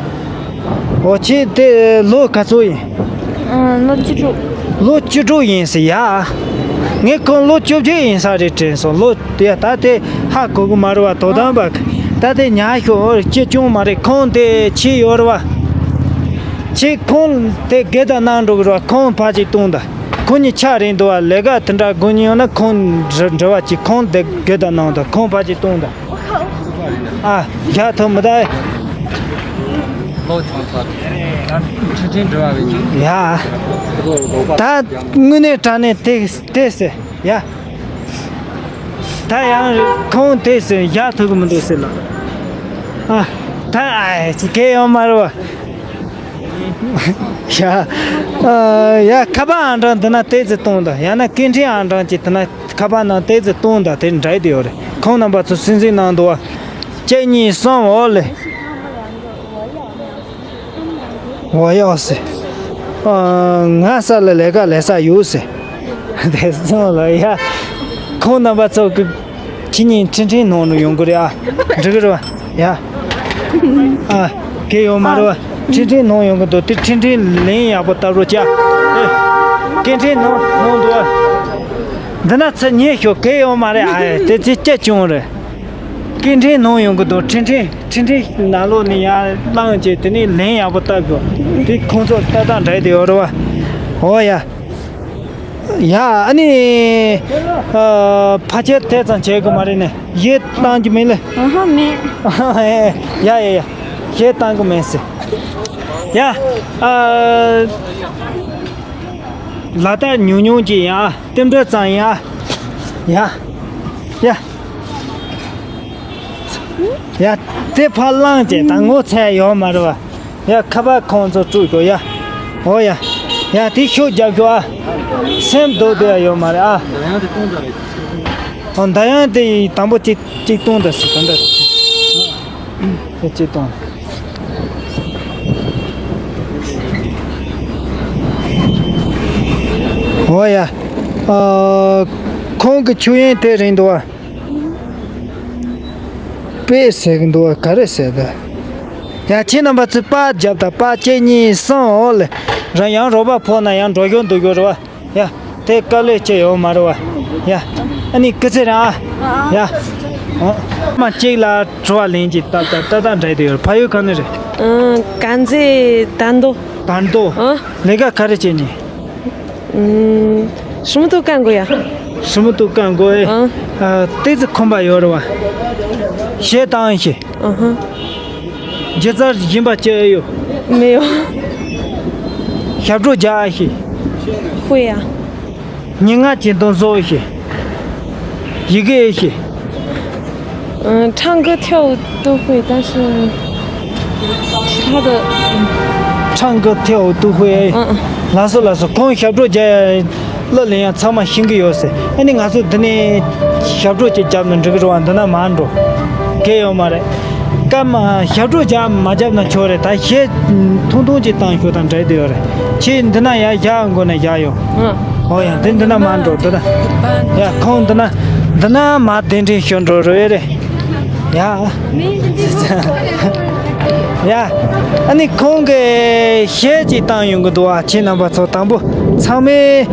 འོ་ཁྱེད་དེ་ལོ་ག་ཚོད་ཡིན། ཨ། ལོ་བཅུ་དྲུག་ལོ་བཅུ་དྲུག་ཡིན་ཟེར་ཡ། ངས་ཁོང་ལོ་བཅོ་བརྒྱད་ཡིན་ས་རེད་དྲན་སོང་། ལོ་དེ་ད་དེ་ཧ་གོ་གི་མ་རེད་བ། དོ་དམ་པ་ད་དེ་ཉག་ཤོག་ཅི་ཅུང་མ་རེད། ཁོང་དེ་ཁྱི་ཡོད་རེད་བ། ཁྱེད་ཁོང་དེ་སྒེར་དང་གནང་འགྲོ་གི་རེད་བ། ཁོང་ཕ་ཅིག་བཏུང་ད། ཁོ་གཉིས་ཆ་རེད་འདུག་བ། ལས་ཀ་དེ་འདྲ་དགོས་ཉེན་ཡོད་ན་ཁོང་འབྲེལ་འབྲེལ་བ་གྱིས་ཁོང་དེ་སྒེར་དང་གནང་དང་། ཁོང་ཕ་གཅིག་བཏུང་དང་། ཨ། བཞག་ཐུབ་མི་ད། ལོ་ཆུང་ཚོ་ཁྲི་ཁྲི་འབྲེལ་བ་བའི་ཡ། ད་དངོས་གནས་དྲང་གནས་དེ་དེ་ཟེར་ཡ། ད་ཡང་ཁོང་དེ་ཟེར་བཞག་ཐུབ་གི་མི་འདུག་ཟེར་ལ། ཨ། ད་ཨ་ཅི་གེ་ཡོད་མ་རེད་བ། ཡ། ཨ། ཡ་ཁ་པར་ཨང་གྲངས་འདི་ན་ཏོག་ཙམ་གཏོང་དང་། ཡང་ན་སྐད་འཕྲིན་ཨང་གྲངས་ཅིག་འདི་ན་ཁ་པར་ནང་ཏོག་ཙམ་གཏོང་དང་། དེ་འདྲ་དེ་ཡོད་རེད། ཁོང་རྣམ་པ་ཚོ་སྲིད་འཛིན་གནང་འདུག་བ། གཅིག་གཉིས་གསུམ། འོ་ལེ། འོ་ཡོ་སེ། ཨ། ང་ས་ལ་ལས་ཀ་ལས་ས་ཡོད་སེ། དེ་སོང་ལ་ཡ། ཁོང་རྣམ་པ་ཚོ་གི་ཁྱེད་གཉིས་འཕྲིན་ཕྲན་ནང་ནས་ཡོང་གི་རེད་ཨ། འགྲིག་གི་རེད་བ། ཡ། ཨ། གལ་ཡོད་མ་རེད་བ། འཕྲིན་ཕྲན་ནང་ཡོང་གི་འདུག་དེ་འཕྲིན་ཕྲན་ལན་ཡག་པོ་བཏབ་རོགས་བྱ། ཨེ། སྐད་འཕྲིན་ནང་ནང་འདུག་བ། འདི་ན་ཚུར་ཉན་ཤོག་གལ་ཡོད་མ་རེད་ཨ། དེ་ཚེ་སྐྱ་བྱུང་རེད། སྐད་འཕྲིན་ནང་ཡོང་གི་འདུག་འཕྲིན་ཕྲན་འཕྲིན་ཕྲན་ནང་ལོགས་ནས་ཡར་བླངས་བྱས་དེ་ནས་ལན་ཡག་པོ་བཏབ་ཤོག་དེ་ཁོང་ཚོ་ཏག་ཏག་འགྲིག་བསྡད་ཡོད་རེད་བ། འོ་ཡ། ཡ། ཨ་ནི། ཨ། ཕལ་ཆེར་དེ་ཙམ་བྱེད་དགོས་མ་རེད་ནས། གཞས་བཏང་རྒྱུ་མིན་ལེ། ཨ་ཧ་མེད། ཡ་ཡ་ཡ། གཞས་བཏང་གི་མིན་ཟེར། ཡ། ཨ། ལག་བསྟར་ཉུང་ཉུང་ཅིག་ཡིན་ཨ། རྟེན་འབྲེལ་ཙམ་ཡིན་ཨ། ཡ། ཡ། ཡ། དེ་ཕར་བླངས་བྱས་ད་ངོ་ཚ་ཡ་ཡོད་མ་རེད་བ། ཡ། ཁ་པར་ཁོང་ཚོ་དཀྲུག་ཤོག་ཡ། འོ་ཡ། ཡ། དེ་ཤུགས་རྒྱབ་ཤོག་ཨ། སེམས་སྡུག་སྡུག་ཡ་ཡོད་མ་རེད་ཨ། འོ། མདའ་ཡང་དེ་ཡི་དང་པོ་གཅིག་གཅིག་བཏུང་ད་ཟེར་ད་འདྲ། དེ་གཅིག་བཏུང་། འོ་ཡ། ཨ། ཁོང་གི་ཆུ་ཡན་དེ་རིང་འདུག་བ། པེ་ཟེར་གི་འདུག་བ། ག་རེ་ཟེར་ད། ཡ། ཁྱེད་རྣམ་པ་ཚོས་པར་རྒྱབ་དང་། པར་གཅིག་གཉིས་གསུམ། འོ་ལེ། རང་ཡང་རོགས་པ་ཕོག་ན་ཡང་འགྲོ་ཤོར་འདུག་ཡོད་རེད་བ། ཡ། དེ་དཀའ་ལས་ཆེ་ཡོད་མ་རེད་བ། ཡ། ཨ་ནི་སྐུ་ཚེ་རིང་ཨ། ཡ། འོ། མ་གཅིག་ལ་དྲི་བ་ལན་གཅིག་བཏབ་ད། ཏག་ཏག་འགྲིག་བསྡད་ཡོད་རེད། ཕ་ཡུལ་ག་ནས་རེད། ཨ། དཀར་མཛེས་དར་མདོ། དར་མདོ། ཨ། ལས་ཀ་ག་རེ་བྱེད་ནི། ཨུམ། ཧྲི་མོ་ཏོག་བཀང་དགོས་ཡ། ཧྲི་མོ་ཏོག་བཀང་དགོས་ཨེ། ཨ། ཨ། ཏོག་ཙམ་ཁོམ་པ་ཡོད་རེད་བ། གཞས་བཏང་ཤིག་ཨ་ཧ། སྒྱུ་རྩལ་སྦྱིན་པ་སྐྱེ་ཡོད། མེད་ཡོ། ཞབས་བྲོ་རྒྱག་ཤིག་ཧུ་ཡ། སྙན་ངག་གི་འདོན་བཟོ་ཤིག་ཡི་གེ་ཤིག 嗯，唱歌跳舞都会，但是其他的，唱歌跳舞都会。嗯嗯。 ལགས་སོ་ལགས་སོ། ཁོང་ཞབས་བྲོ་རྒྱག་ཡ་གླུ་ལེན་ཡ་ཚང་མ་ཤེས་ཀྱི་ཡོད་ཟེར། ཨ་ནི་ང་ཚོ་འདི་ནས་ཞབས་བྲོ་ཅིག་བརྒྱབ་ན་འགྲིག་གི་རེད་བ། འདི་ན་མར་འགྲོ། གལ་ཡོད་མ་རེད། ཞབས་བྲོ་རྒྱབ་མ་རྒྱབ་ན་ཆོག་རེད། ད་གཞས་ཐུང་ཐུང་ཅིག་བཏང་ཤོག་དང་འབྲེལ་དུ་ཡོད་རེད། ཁྱེད་འདི་ན་ཡར་བཞག་དགོས་ན་བཞག་ཡོང་། ཨོ་ཡ། འདི་འདི་ན་མ་འགྲོ་འདི་ན། ཡ་ཁོང་འདི་ན་འདི་ན་མ་གདན་འདྲེན་ཞུ་འགྲོ་རེད་རེད། ཡ། ཡ། ཨ་ནི་ཁོང་གིས་གཞས་ཅིག་བཏང་ཡོང་གི་འདུག་ཨ། ཁྱེད་རྣམ་པ་ཚོ་དང་པོ་ཚང་མས་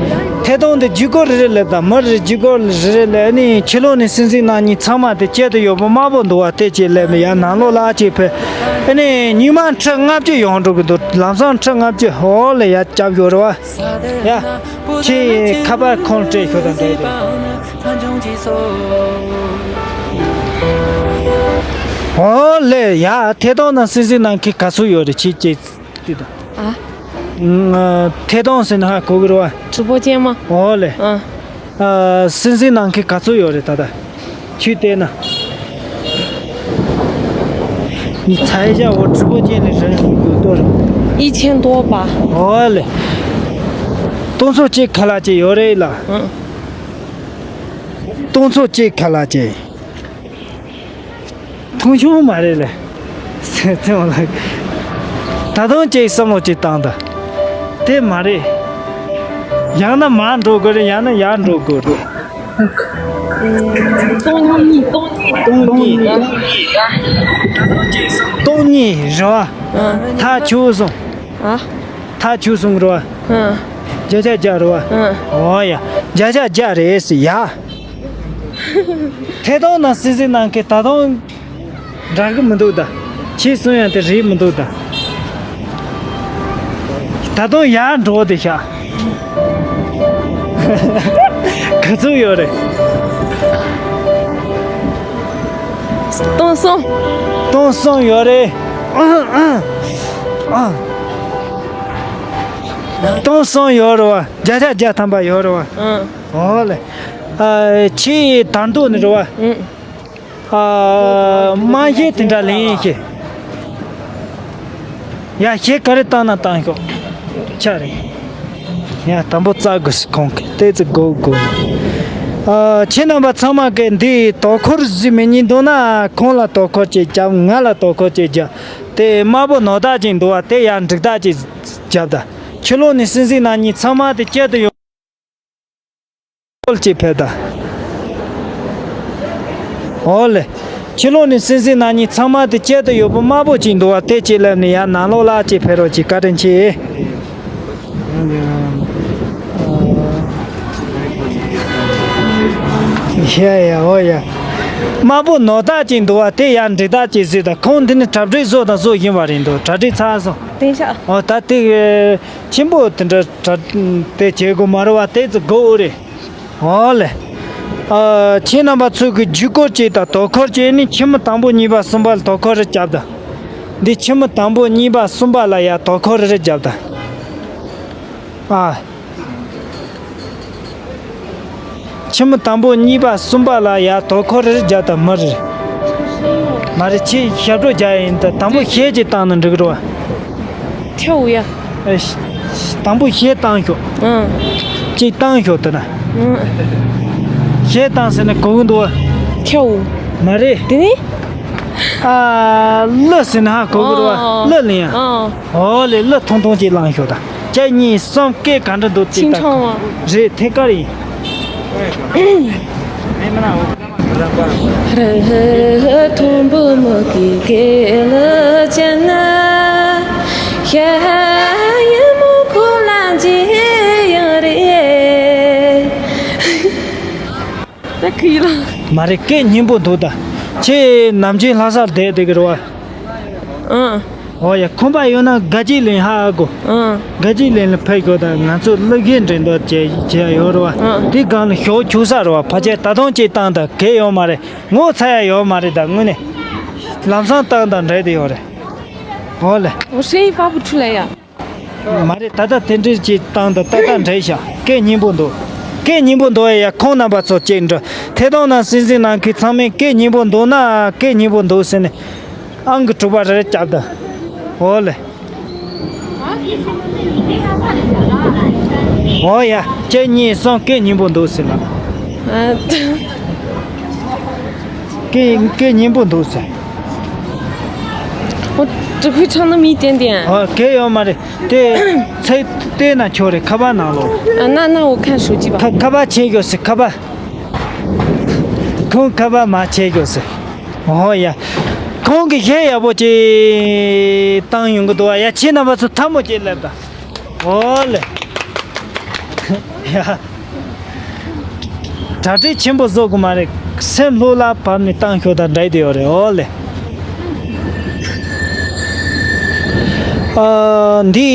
ཐད་གཏོང་འདི་བརྒྱུད་སྐུར་རེ་རེ་སླེབས་དང་། མི་རེ་བརྒྱུད་སྐུར་རེ་རེ་སླེབས། ཨ་ནི་ཕྱི་ལོགས་ནས་སྲིད་འཛིན་རྣམ་གཉིས་ཚང་མ་དེ་དཀྱིལ་དུ་ཡོད་པ་དམར་པོ་འདུག་བ། དེ་ཅིག་སླེབས་ནས་ཡར་ནང་ལོགས་ལ་ཅིག་ཕེབས། ཨ་ནི་ཉི་མ་ཁྲི་ལྔ་བཅུ་ཡོང་འགྲོ་གི་འདུག་ལམ་སང་ཁྲི་ལྔ་བཅུ་ཧོ་ལེ་ཡར་བརྒྱབ་ཡོད་རེད་བ། ཡ། ཁྱེད་ཁ་པར་ཁོང་སྤྲད་ཤོག་དང་འབྲེལ་ཏེ། ཨོ་ལེ་ཡ། ཐད་གཏོང་ནང་སྲིད་འཛིན་རྣམ་མཁྱེན་ག་ཚོད་ཡོད་རེད། ཁྱེད་ཀྱིས་ལྟོས་དང་། ཨ། ཨ། ཐད་གཏོང་ཟེར་ན་ཧ་གོ་གི་རེད་བ།直播间吗？ཨོ་ལེ། ཨ། ཨ། སྲིད་འཛིན་རྣམ་མཁྱེན་ག་ཚོད་ཡོད་རེད་ད་ལྟ། ཁྱོད་བལྟས་ན། 你猜一下我直播间里人数有多少？一千多吧。 ཨོ་ལེ། སྟོང་ཚོ་གཅིག་ཁ་ལག་ཅིག་ཡོད་རེད་ལ། ཨང་། སྟོང་ཚོ་གཅིག་ཁ་ལག་ཅིག་མཐོང་ཆུང་མ་རེད་ལེ། སེམས་ལ། ད་དུང་ཅིག་བསམ་བློ་ཅིག་བཏང་དང་། དེ་མ་རེད། ཡང་ན་མར་འགྲོ་དགོས་རེད། ཡང་ན་ཡར་འགྲོ་དགོས་རེད། སྟོང་གཉིས། སྟོང་གཉིས། སྟོང་གཉིས། སྟོང་གཉིས་རེད་བ། ཨ། ཐག་ཆོད་སོང་། ཨ། ཐག་ཆོད་སོང་རེད་བ། ཨ། བརྒྱ་ཆ་བརྒྱ་རེད་བ། ཨ། ཨོ་ཡ། བརྒྱ་ཆ་བརྒྱ་རེད་ཟེར་ཡ། ཐད་གཏོང་ནང་སྲིད་འཛིན་རྣམ་མཁྱེན་ད་དུང་འདྲ་གི་མི་འདུག་ད། ཁྱེད་གསུང་ཡང་དེ་རེད་མི་འདུག་ད། ད་དུང་ཡར་འགྲོ་དེ་ཤག་ག་ཚོད་ཡོད་རེད། སྟོང་གསུམ། སྟོང་གསུམ་ཡོད་རེད། ཨང་ཨང་ཨང་། སྟོང་གསུམ་ཡོད་རེད་བ། བརྒྱ་ཆ་བརྒྱ་ཐམ་པ་ཡོད་རེད་བ། ཨང་། ཨོ་ལེ། ཨ། ཁྱེད་དར་མདོ་ནས་རེད་བ། ཨང་། ཨ། རྨང་གཞི་དེ་འདྲ་ལེན་ཤེས། ཡ། གཞས་ག་རེ་བཏང་ན་བཏང་ཤོག་ཆ་རེད། ཡ། དང་པོ་རྩ་དགོས་སི་ཁོང་གི་ཏོག་ཙམ་སྒུག་དགོས། ཨ། ཁྱེད་རྣམ་པ་ཚང་མ་གི་འདི་དོ་ཁུར་བཟོས་མི་ཉན་འདུག་ན་ཁོང་ལ་དོ་ཁུར་ཅིག་རྒྱབ། ང་ལ་དོ་ཁུར་ཅིག་རྒྱབ། དེ་དམར་པོ་ནོར་བདག་ཅིག་འདུག་བ། དེ་ཡར་འགྲིག་བདག་ཅིག་རྒྱབ་ད། ཕྱི་ལོགས་ནས་སྲིད་འཛིན་རྣམ་གཉིས་ཚང་མ་དེ་དཀྱིལ་དུ་ཡོང་། ཀོལ་གཅིག་ཕེབས་དང་། ཨོ་ལེ། ཕྱི་ལོགས་ནས་སྲིད་འཛིན་རྣམ་གཉིས་ཚང་མ་དེ་དཀྱིལ་དུ་ཡོད་པ་དམར་པོ་གཅིག་འདུག་བ། དེ་གཅིག་སླེབས་ནས་ཡར་ནང་ལོགས་ལ་གཅིག་ཕེབས་རོགས་གྱིས། བཀའ་དྲིན་ཆེ། ཡ་ཡ། ཨོ་ཡ། དམར་པོ་ནོར་བདག་གཅིག་འདུག་བ། དེ་ཡར་འགྲིག་བདག་གཅིག་བཟོས་དང་། ཁོང་འདི་ནས་གྲ་སྒྲིག་བཟོ་དང་བཟོ་བཞིན་པ་རེད་འདུག་གྲ་སྒྲིག་ཚར་སོང་། 等一下。 ཨོ་ད་དེ། ཆེན་པོ་དེ་འདྲ་གྲ་དེ་བྱེད་དགོས་མ་རེད་བ། དེ་ཚོ་དགོས་རེད། ཨོ་ལེ། ཨ། ཁྱེད་རྣམ་པ་ཚོ་གི་བརྒྱུད་སྐུར་གཅིག་དང་དོ་ཁུར་གཅིག་ནི་ཁྱིམ་མི་དང་པོ་གཉིས་པ་གསུམ་པ་ལ་དོ་ཁུར་རེ་རྒྱབ་དང་། འདི་ཁྱིམ་མི་དང་པོ་གཉིས་པ་གསུམ་པ་ལ་ཡ་དོ་ཁུར་རེ་རྒྱབ་དང་། ཨ། ཁྱིམ་མི་དང་པོ་གཉིས་པ་གསུམ་པ་ལ་ཡ་དོ་ཁུར་རེ་རྒྱབ་དང་། མི་རེ། མ་རེད། ཁྱེད་ཞབས་བྲོ་རྒྱག་ཡིན་ད། དང་པོ་གཞས་ཅིག་བཏང་ན་འགྲིག་རོ། 跳舞呀。 ཨེ། དང་པོ་གཞས་བཏང་ཤོག་ཨང་། གཅིག་བཏང་ཤོག་དེ་ན། ཨང་། གཞས་བཏང་ཟེར་ན་གོ་གི་འདུག་བ། 跳舞。 མ་རེད། དེ་ནི། ཨ། གླུ་ཟེར་ན་ཧ་གོ་གི་རེད་བ། ཨང་། གླུ་ལེན་ཡ། ཨང་། ཨོ་ལེ། གླུ་ཐུང་ཐུང་ཅིག་བླངས་ཤོག་ད། གཅིག་གཉིས་གསུམ། སྐད་ག་འདྲ་འདུག་ཅིག་ད། 清唱吗？ རེད། ཐད་ཀར་ཡིན། ད་ཁི་ལ། མ་རེད། སྐད་སྙན་པོ་འདུག་ད། ཁྱེད་ནམ་རྒྱུན་ལྷ་སར་བསྡད་བསྡད་ཀྱི་རེད་བ། ཨང་། ཨོ་ཡ། ཁོམ་པ་ཡོད་ན་དགའ་སྐྱིད་གླིང་ཧ་ཨ་གོ། ཨང་། དགའ་སྐྱིད་གླིང་ལ་ཕེབས་དགོས་ད། ང་ཚོ་གླུ་གཞས་འགྲན་བསྡུར་བྱས་བྱས་ཡོད་རེད་བ། ཨང་། དེ་སྒང་ལ་ཞོགས་ཆུ་ས་རེད་བ། ཕལ་ཆེར་ད་དུང་ཅིག་བཏང་ད་གལ་ཡོད་མ་རེད། ངོ་ཚ་ཡ་ཡོད་མ་རེད། ད་དངོས་གནས་ལམ་སང་བཏང་ད་འགྲིག་དེ་ཡོད་རེད། ཨོ་ལེ། 我声音发不出来呀。 མ་རེད། ད་ལྟ་དེ་འདྲ་ཅིག་བཏང་ད་ཏག་ཏག་འགྲིག་ཤག་སྐད་སྙན་པོ་འདུག་སྐད་སྙན་པོ་འདུག་ཨེ་ཡ། ཁོང་རྣམ་པ་ཚོ་ཅིག་འགྲོ། ཐད་གཏོང་ནང་སྲིད་འཛིན་རྣམ་མཁན་ཚང་མས་སྐད་སྙན་པོ་འདུག་ན། སྐད་སྙན་པོ་འདུག་ཟེར་ནས་ཨང་ཀི་དྲུག་པ་རེ་རེ་རྒྱབ་ད། ཨོ་ལེ། ཨོ་ཡ། གཅིག་གཉིས་གསུམ། སྐད་སྙན་པོ་འདུག་ཟེར་ལ། ཨ། སྐད་སྐད་སྙན་པོ་འདུག་ཟེར། 我只会唱那么一点点。 ཨོ། གལ་ཡོད་མ་རེད། དེ་ཚེ་བལྟས་ན་ཆོག་རེད། ཁ་པར་ནང་ལོགས། 啊，那那我看手机吧。 ཁ་ཁ་པར་ཁྱེར་ཤོག་ཟེར། ཁ་པར། ཁོང་ཁ་པར་མར་ཁྱེར་ཤོག་ཟེར། ཨོ་ཡ། ཁོང་གིས་གཞས་ཡག་པོ་ཅིག་བཏང་ཡོང་གི་འདུག་བ། ཡ། ཁྱེད་རྣམ་པ་ཚོ་ཐལ་མོ་ཅིག་སླེབས་དང་། ཨོ་ལེ། ཡ། གྲ་སྒྲིག་ཆེན་པོ་བཟོ་དགོས་མ་རེད། སེམས་ལྷོད་ལྷོད་བབས་ནས་བཏང་ཤོག་དང་འདྲ་དེ་ཡོད་རེད། ཨོ་ལེ། ཨ། འདི་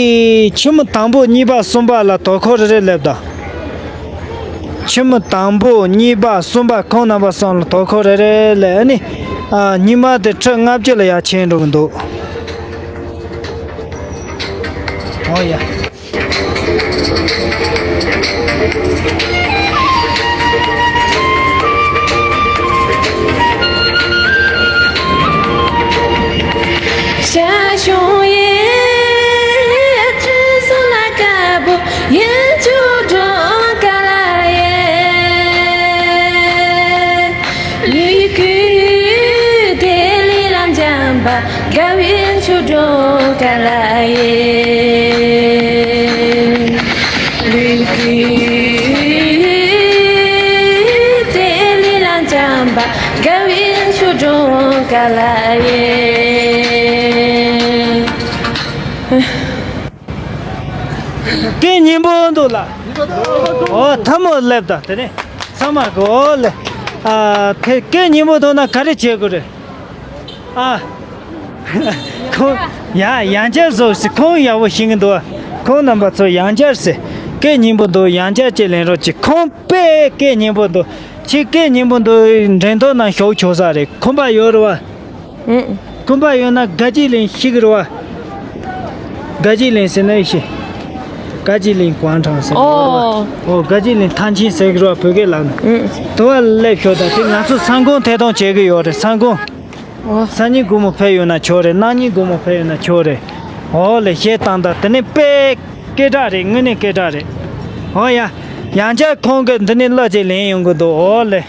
ཆུ་མོ་དང་པོ་གཉིས་པ་གསུམ་པ་ལ་དོ་ཁུར་རེ་རེ་སླེབས་དང་། ཆུ་མོ་དང་པོ་གཉིས་པ་གསུམ་པ་ཁོང་རྣམ་པ་གསུམ་ལ་དོ་ཁུར་རེ་རེ་སླེབས། ཨ་ནི། ཨ། ཉི་མ་དེ་ཁྲི་ལྔ་བཅུ་ལ་ཡར་ཕྱིན་འགྲོ་གི་འདུག། ཨོ་ཡ། སྐད་སྙན་པོ་འདུག་ལ། ཨོ། ཐལ་མོ་སླེབས་དང་། དེ་ནས་ཚང་མ་གི། ཨོ་ལེ། ཨ། དེ་སྐད་སྙན་པོ་འདུག་ན་ག་རེ་བྱེད་དགོས་རེད། ཨ། ཁོང་ཡང་ཡང་བསྐྱར་བཟོ་ཟེར། ཁོང་ཡག་པོ་ཤེས་ཀྱི་འདུག། ཁོང་རྣམ་པ་ཚོ་ཡང་བསྐྱར་ཟེར། སྐད་སྙན་པོ་འདུག། ཡང་བསྐྱར་ཅིག་ལེན་རོགས་གྱིས། ཁོང་དཔེ་སྐད་སྙན་པོ་འདུག། ཁྱེད་སྐད་སྙན་པོ་འདུག། འགྲན་ཐོག་ནང་ཞུགས་ཆོག་ས་རེད། ཁོམ་པ་ཡོད་རེད་བ། ཨུ། ཁོམ་པ་ཡོད་ན་དགའ་སྐྱིད་གླིང་ཤེས་ཀྱི་རེད་བ། དགའ་སྐྱིད་གླིང་ཟེར་ན་ཡིན་ཤེས། དགའ་སྐྱིད་གླིང་广场ཟེར་གྱི་རེད་བ། ཨོ། ཨོ། དགའ་སྐྱིད་གླིང་ཐང་ཆེན་ཟེར་གྱི་རེད་བ། བོད་སྐད་ལབ་ན། ཨུ། དེ་བ་སླེབས་ཤོག་དང་། དེ་ང་ཚོ་སང་དགོང་ཐད་གཏོང་བྱེད་ཀྱི་ཡོད་རེད། སང་དགོང་། ཨོ། སང་ཉིན་དགོང་མོ་ཕེབས་ཡོང་ན་ཆོག་རེད། གནངས་ཉིན་དགོང་མོ་ཕེབས་ཡོང་ན་ཆོག་རེད། ཨོ་ལེ། གཞས་བཏང་དང་། དེ་ནས་དཔེ་སྐད་གྲགས་རེད། དངོས་གནས་སྐད་གྲགས་རེད། ཨོ་ཡ། ཡང་བསྐྱར་ཁོང་གིས་འདི་ནས་གླུ་ཅིག་ལེན་ཡོང་གི་འདུག། ཨོ་ལེ།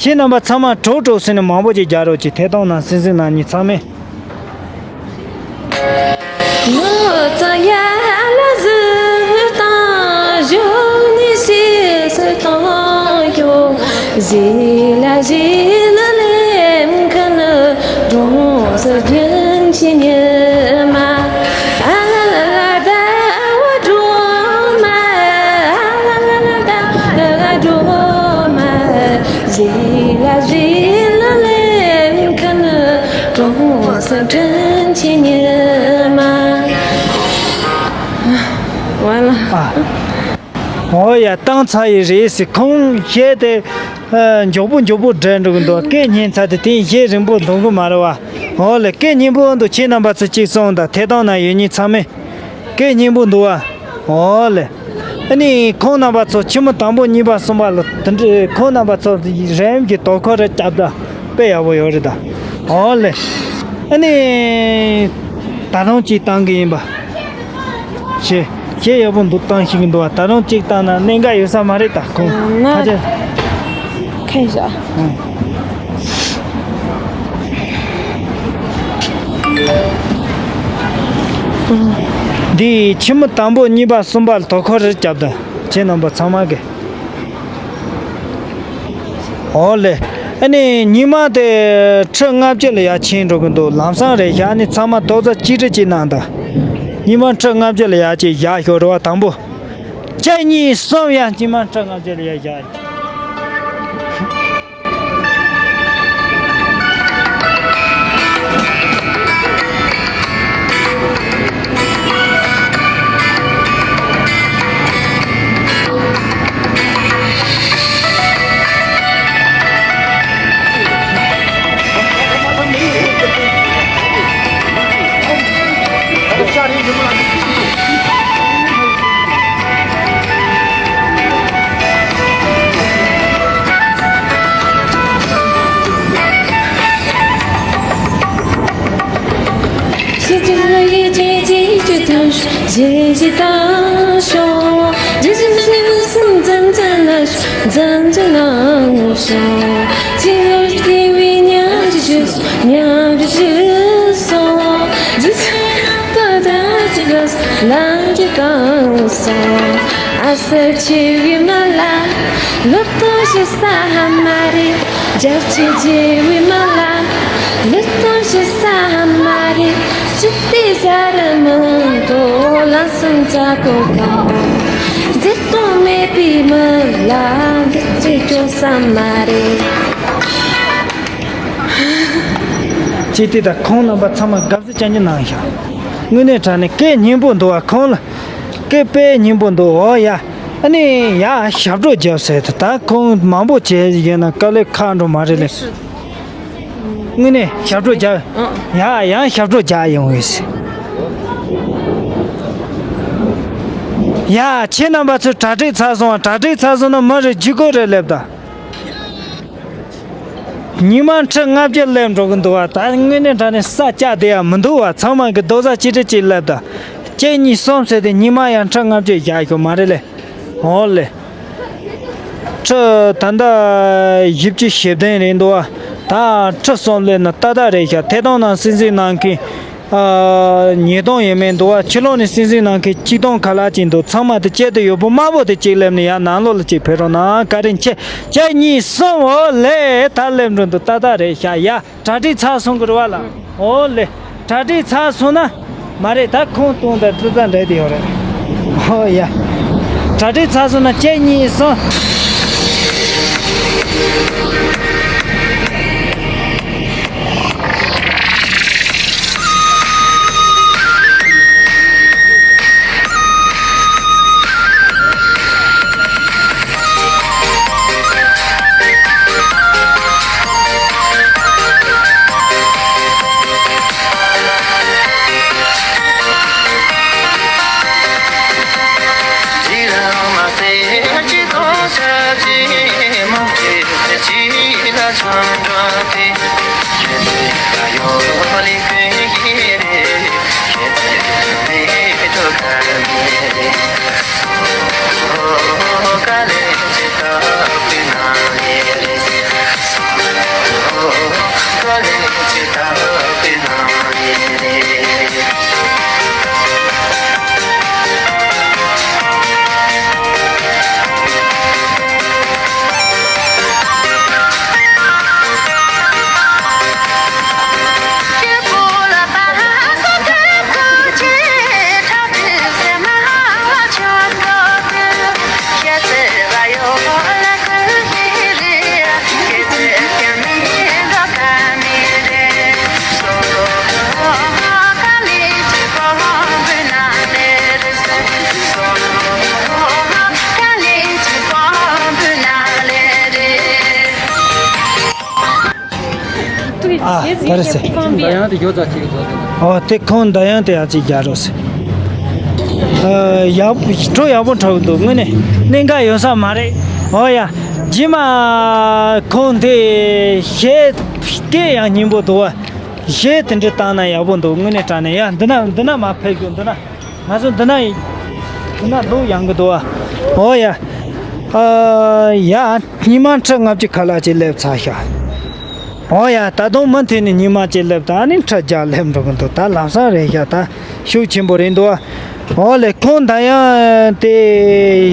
ཁྱེད་རྣམ་པ་ཚང་མ་གྲོགས་གྲོགས་ཟེར་ནས་མང་པོ་ཅིག་རྒྱག་རོགས་གྱིས། ཐད་གཏོང་ནང་སྲིད་འཛིན་ནང་མི་ཚང་མས། ཨ། ཨོ་ཡ། བཏང་ཚར་ཡི་རེད་ཟེར། ཁོང་གཞས་དེ། ཨ། མགྱོགས་པོ་མགྱོགས་པོ་འགྲོ་འགྲོ་གི་འདུག། སྐད་སྙན་ཚར་དེ། དེ་གཞས་རིང་པོ་འདོན་གི་མ་རེད་བ། ཨོ་ལེ། སྐད་སྙན་པོ་འདུག། ཁྱེད་རྣམ་པ་ཚོ་གཅིག་གསུངས་དང་། ཐད་གཏོང་ནང་ཡོད་མཁན་ཚང་མས། སྐད་སྙན་པོ་འདུག་བ། ཨོ་ལེ། ཨ་ནི་ཁོང་རྣམ་པ་ཚོ་ཆུ་མོ་དང་པོ་གཉིས་པ་གསུམ་པ་ལ་དེ་འདྲ། ཁོང་རྣམ་པ་ཚོ་རེམ་གྱིས་དོ་ཁུར་རེ་རྒྱབ་ད་དཔེ་ཡག་པོ་ཡོད་རེད་ད། ཨོ་ལེ། ཨ་ནི་ད་རུང་གཅིག་བཏང་གི་ཡིན་པ། ཞེ་ཞེ་ཡག་པོ་འདུག། བཏང་ཤེས་ཀྱི་འདུག་བ། ད་རུང་གཅིག་བཏང་ན་གནད་འགག་ཡོད་ས་མ་རེད་ད། ཁོང་ན་ཁ་ཆེ། 看一下。 འདི་ཆུ་མོ་དང་པོ་གཉིས་པ་གསུམ་པ་ལ་དོ་ཁུར་རེ་རྒྱབ་དང་། ཁྱེད་རྣམ་པ་ཚང་མ་གིས། ཨོ་ལེ། ཨ་ནི་ཉི་མ་དེ་ཁྲི་ལྔ་བཅུ་ལ་ཡར་ཕྱིན་འགྲོ་གི་འདུག། ལམ་སང་རེད་བཞག་ནི། ཚང་མ་རྡོག་རྩ་གཅིག་སྒྲིལ་གཅིག་གནང་དང་། ཉི་མ་ཁྲི་ལྔ་བཅུ་ལ་ཡར་གཅིག་བཞག་ཤོག་རེད་བ། དང་པོ། གཅིག་གཉིས་གསུམ། ཡ། ཉི་མ་ཁྲི་ལྔ་བཅུ་ལ་ཡར་བཞག། ལངས་ཀྱི་གང་སོང་། ཨ་སེ་ཆེ་བའི་མི་ལ་ལོ་ཐོ་ཞེ་ས་ཧ་མ་རེད། རྒྱ་ཆེ་ཆེ་བའི་མི་ལ་ལོ་ཐོ་ཞེ་ས་ཧ་མ་རེད། ཅི་སྟེ་ཟ་རུ་མི་འདུག་ལམ་སང་ཚ་གོ་གང་། བརྩེ་དུང་མེད་པའི་མི་ལ་འདི་ཚེ་སྐྱོ་ས་མ་རེད། ཅི་སྟེ་ད་ཁོང་རྣམ་པ་ཚང་མ་དགའ་བསུ་ཅན་གྱི་ནང་ཤག་དངོས་གནས་དྲང་གནས་སྐད་སྙན་པོ་འདུག་བ། ཁོང་ལ་སྐད་དཔེ་སྙན་པོ་འདུག་འོ་ཡ། ཨ་ནི་ཡ་ཞབས་བྲོ་རྒྱབ་ཟེར་ད། ད་ཁོང་མང་པོ་བྱས་ཡིན་ན་དཀའ་ལས་ཁག་འགྲོ་མ་རེད་ལེ། དངོས་གནས་ཞབས་བྲོ་རྒྱབ། ཡ་ཡང་ཞབས་བྲོ་རྒྱག་ཡོང་བས། ཡ་ཁྱེད་རྣམ་པ་ཚོས་གྲ་སྒྲིག་ཚར་སོང་བ། གྲ་སྒྲིག་ཚར་སོང་ན་མི་རེ་བརྒྱུད་སྐོར་རེ་སླེབས་དང་། ཉི་མ་ཁྲི་ལྔ་བཅུ་སླེབས་འགྲོ་གི་འདུག་བ། ད་དངོས་གནས་དྲང་གནས་ས་སྐྱ་བསྡད་ཡ་མི་འདུག་བ། ཚང་མ་གི་རྡོག་རྩ་གཅིག་སྒྲིལ་གྱིས་སླེབས་དང་། གཅིག་གཉིས་གསུམ་ཟེར་ཏེ་ཉི་མ་ཡང་ཁྲི་ལྔ་བཅུ་བཞག་རྒྱུ་མ་རེད་ལེ། འོ་ལེ། ཁྲི་ད་ལྟ་བཞི་བཅུ་ཞེ་བདུན་རེད་འདུག་བ། ད་ཁྲི་གསུམ་སླེབས་ན་ཏག་ཏག་རེད་ཤག་ཐད་གཏོང་ནང་སིང་སིང་གནང་མཁན་ཨ། ཉིས་སྟོང་ཡས་མས་འདུག་བ། ཕྱི་ལོགས་ནས་སིང་སིང་གནང་མཁན་གཅིག་སྟོང་ཁ་ལག་ཅིག་འདུག་ཚང་མ་དེ་གཅིག་ཏུ་ཡོད་པོ་དམར་པོ་དེ་གཅིག་སླེབས་ནས་ཡར་ནང་ལོགས་ལ་གཅིག་ཕེབས་རོགས་གནང་། བཀའ་དྲིན་ཆེ། གཅིག་གཉིས་གསུམ། འོ་ལེ། ད་སླེབས་འགྲོ་འདུག་ཏག་ཏག་རེད་ཤག་ཡ། གྲ་སྒྲིག་ཚར་སོང་གི་རེད་བ་ལགས། འོ་ལེ། གྲ་སྒྲིག་ཚར་སོང་ན། མ་རེད། ད་ཁོང་སྟོང་དང་ཐུག་ས་འདྲ་དེ་ཡོད་རེད། འོ་ཡ། གྲ་སྒྲིག་ཚར་སོང་ན་གཅིག་གཉིས་གསུམ། ཨ། ག་རེ་ཟེར། ད་ཡང་དེ་ཡོད་ཙང་ཅིག་བཟོ་དང་། ཨོ། དེ་ཁོང་ད་ཡང་དེ་ཡང་ཅིག་རྒྱག་རོགས་ཟེར། ཨ། ཡག་བྲོ་ཡག་པོ་འཁྲབ་འདུག་དངོས་གནས་གནད་འགག་ཡོད་ས་མ་རེད། ཨོ་ཡ། རྗེས་མ་ཁོང་དེ་གཞས་སྐད་ཡང་སྙན་པོ་འདུག་བ། གཞས་དེ་འདྲ་བཏང་ན་ཡག་པོ་འདུག་དངོས་གནས་དྲང་གནས། ཡ། འདི་ན་འདི་ན་མ་ཕེབས་རྒྱུ། འདི་ན། ང་ཚོ་འདི་ན་ཡིན། འདི་ན་ལོ་ཡང་གི་འདུག་ཨ། འོ་ཡ། ཨ་ཡ། ཉི་མ་ཁྲི་ལྔ་བཅུ་ཁ་ལག་ཅིག་སླེབས་ཚར་ཤག་འོ་ཡ། ད་དུང་མུ་མཐུད་ནས་ཉི་མ་ཅིག་སླེབས། ད་ནི་ཁྲི་བརྒྱ་སླེབས་འགྲོ་གི་འདུག་ད་ལམ་སང་རེད་ཤག་ད་ཤུགས་ཆེན་པོ་རེད་འདུག་ཨ། འོ་ལེ། ཁོང་ད་ཡང་དེ་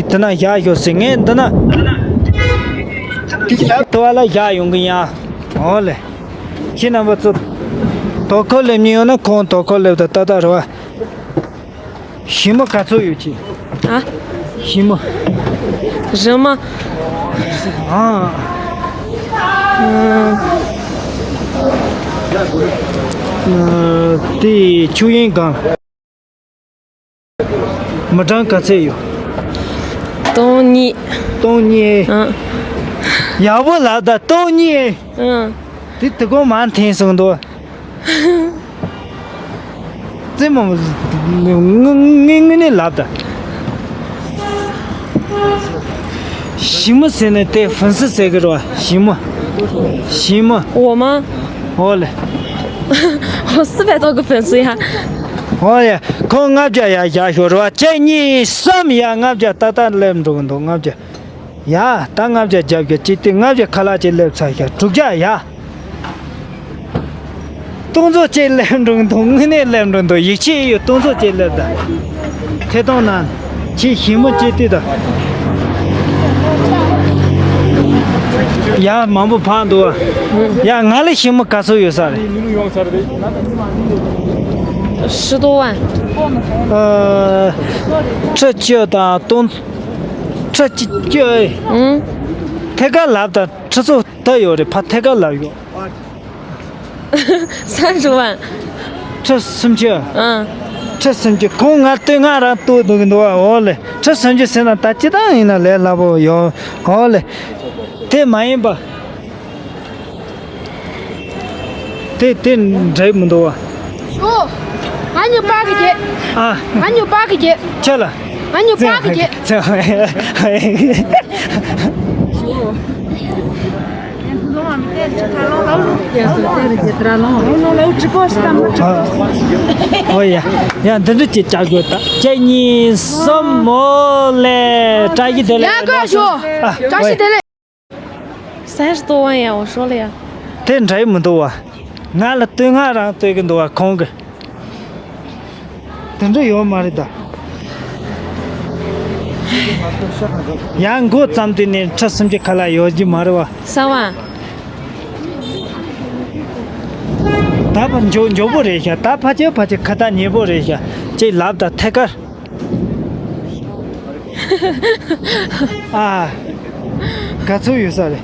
འདི་ན་བཞག་ཤོག་ཟེར། ངས་འདི་ན་དེ་བ་ལ་བཞག་ཡོང་གི་ཡིན་ཨ། འོ་ལེ། ཁྱེད་རྣམ་པ་ཚོ་དོ་ཁུར་སླེབས་མྱོང་ཡོད་ན་ཁོང་དོ་ཁུར་སླེབས་ད་ཏག་ཏག་རེད་བ། ཞི་མོ་ག་ཚོད་ཡོད་ཀྱི། ཨ། ཞི་མོ། རི་མོ། ཨ། ཨ། དེ་ཆུ་ཡིན་གང་། མི་གྲངས་ག་ཚད་ཡོད། སྟོང་གཉིས། སྟོང་གཉིས། ཨ། ཡག་པོ་ལབ་ད། སྟོང་གཉིས། ཨ། དེ་དུ་གོང་མ་འཐེན་སོང་འདུག་རྩེད་མོ་ངུ་ངུ་ངུ་ནས་ལབ་ད། ཞི་མོ་ཟེར་ནས་དེ་ཧྥུན་སི་ཟེར་གི་རེད་བ། ཞི་མོ། ཞི་མོ། འོ་མ། འོ་ལེ། འོ་སི་བའི་ཐོག་གི་ཧྥུན་སི་ཡ། འོ་ཡ། ཁོང་ལྔ་བརྒྱ་ཡ་བཞག་ཤོག་རེད་བ། གཅིག་གཉིས་གསུམ་ཡ། ལྔ་བརྒྱ་ཏག་ཏག་སླེབས་འགྲོ་གི་འདུག་ལྔ་བརྒྱ། ཡ། ད་ལྔ་བརྒྱ་རྒྱབ་རྒྱ་ཅིག་དེ་ལྔ་བརྒྱ་ཁ་ལག་ཅིག་སླེབས་ཚར་ཤག་དྲུག་བརྒྱ་ཡ། སྟོང་ཚོ་གཅིག་སླེབས་འགྲོ་གི་འདུག་དངོས་གནས་སླེབས་འགྲོ་འདུག་ཡིག་ཆ་ཡོད། སྟོང་ཚོ་གཅིག་སླེབས་ད། ཐད་གཏོང་ནང་ཁྱེད་ཞི་མོ་ཅིག་ལྟོས་དང་། ཡ་མང་པོ་ཕར་འདུག་ཡ་ང་ལ་ཞི་མོ་ག་ཚོད་ཡོད་ས་རེད། 十多万。 ཨ། ཁྲི་བཅུ་དང་སྟོང་། ཁྲི་བཅུ། ཨུང་། ཐད་ཀར་ལབ་དང་ཁྲི་ཚོ་ད་ཡོད་རེད། ཕར་ཐད་ཀར་ལབ་ཡོད། 三十万。 ཁྲི་སུམ་ཅུ། ཨང་། ཁྲི་སུམ་ཅུ། ཁོང་ང་སྟོད་ང་རང་ལྟོས་འདུག་གི་འདུག་བ། འོ་ལེ། ཁྲི་སུམ་ཅུ་ཟེར་ན་ད་ཅི་ལྟར་ཡིན་ན་ལས་སླ་པོ་ཡོད། འོ་ལེ། དེ་མ་ཡིན་པ། དེ་དེ་འགྲིག་མི་འདུག་བ། ཞོ། ང་ཉོ་པ་གི་རྒྱལ། ཨ། ང་ཉོ་པ་གི་རྒྱལ། ཆ་ལ། ང་ཉོ་པ་གི་རྒྱལ། ཆ། ཨོ་ཡ། ཡ་འདི་འདྲ་ཅིག་བྱ་དགོས་ད། གཅིག་གཉིས་གསུམ། འོ་ལེ། བཀྲ་ཤིས་བདེ་ལེགས། ཡ་བཀའ་ཞོ། ཨ། བཀྲ་ཤིས་བདེ་ལེགས། 三十多万呀，我说了呀。 དེ་འདྲ་མི་འདུག་བ། ང་ལ་སྟོད་ང་རང་ལྟོས་གི་འདུག་བ། ཁོང་གི་དེ་འདྲ་ཡོད་མ་རེད་ད། ཡང་མགོ་བརྩམས་དུས་ནས་ཁྲི་སུམ་ཅུ་ཁ་ལ་ཡོད་ཀྱི་མ་རེད་བ། 三万。 ད་ཕར་མགྱོགས་མགྱོགས་པོ་རེད་ཤག་ད་ཕར་ཆེ་ཕར་ཆེ་ཁ་ཏ་ཉེ་པོ་རེད་ཤག་ཅེས་ལབ་ད་ཐད་ཀར། ཨ། ག་ཚོད་ཡོད་ས་རེད།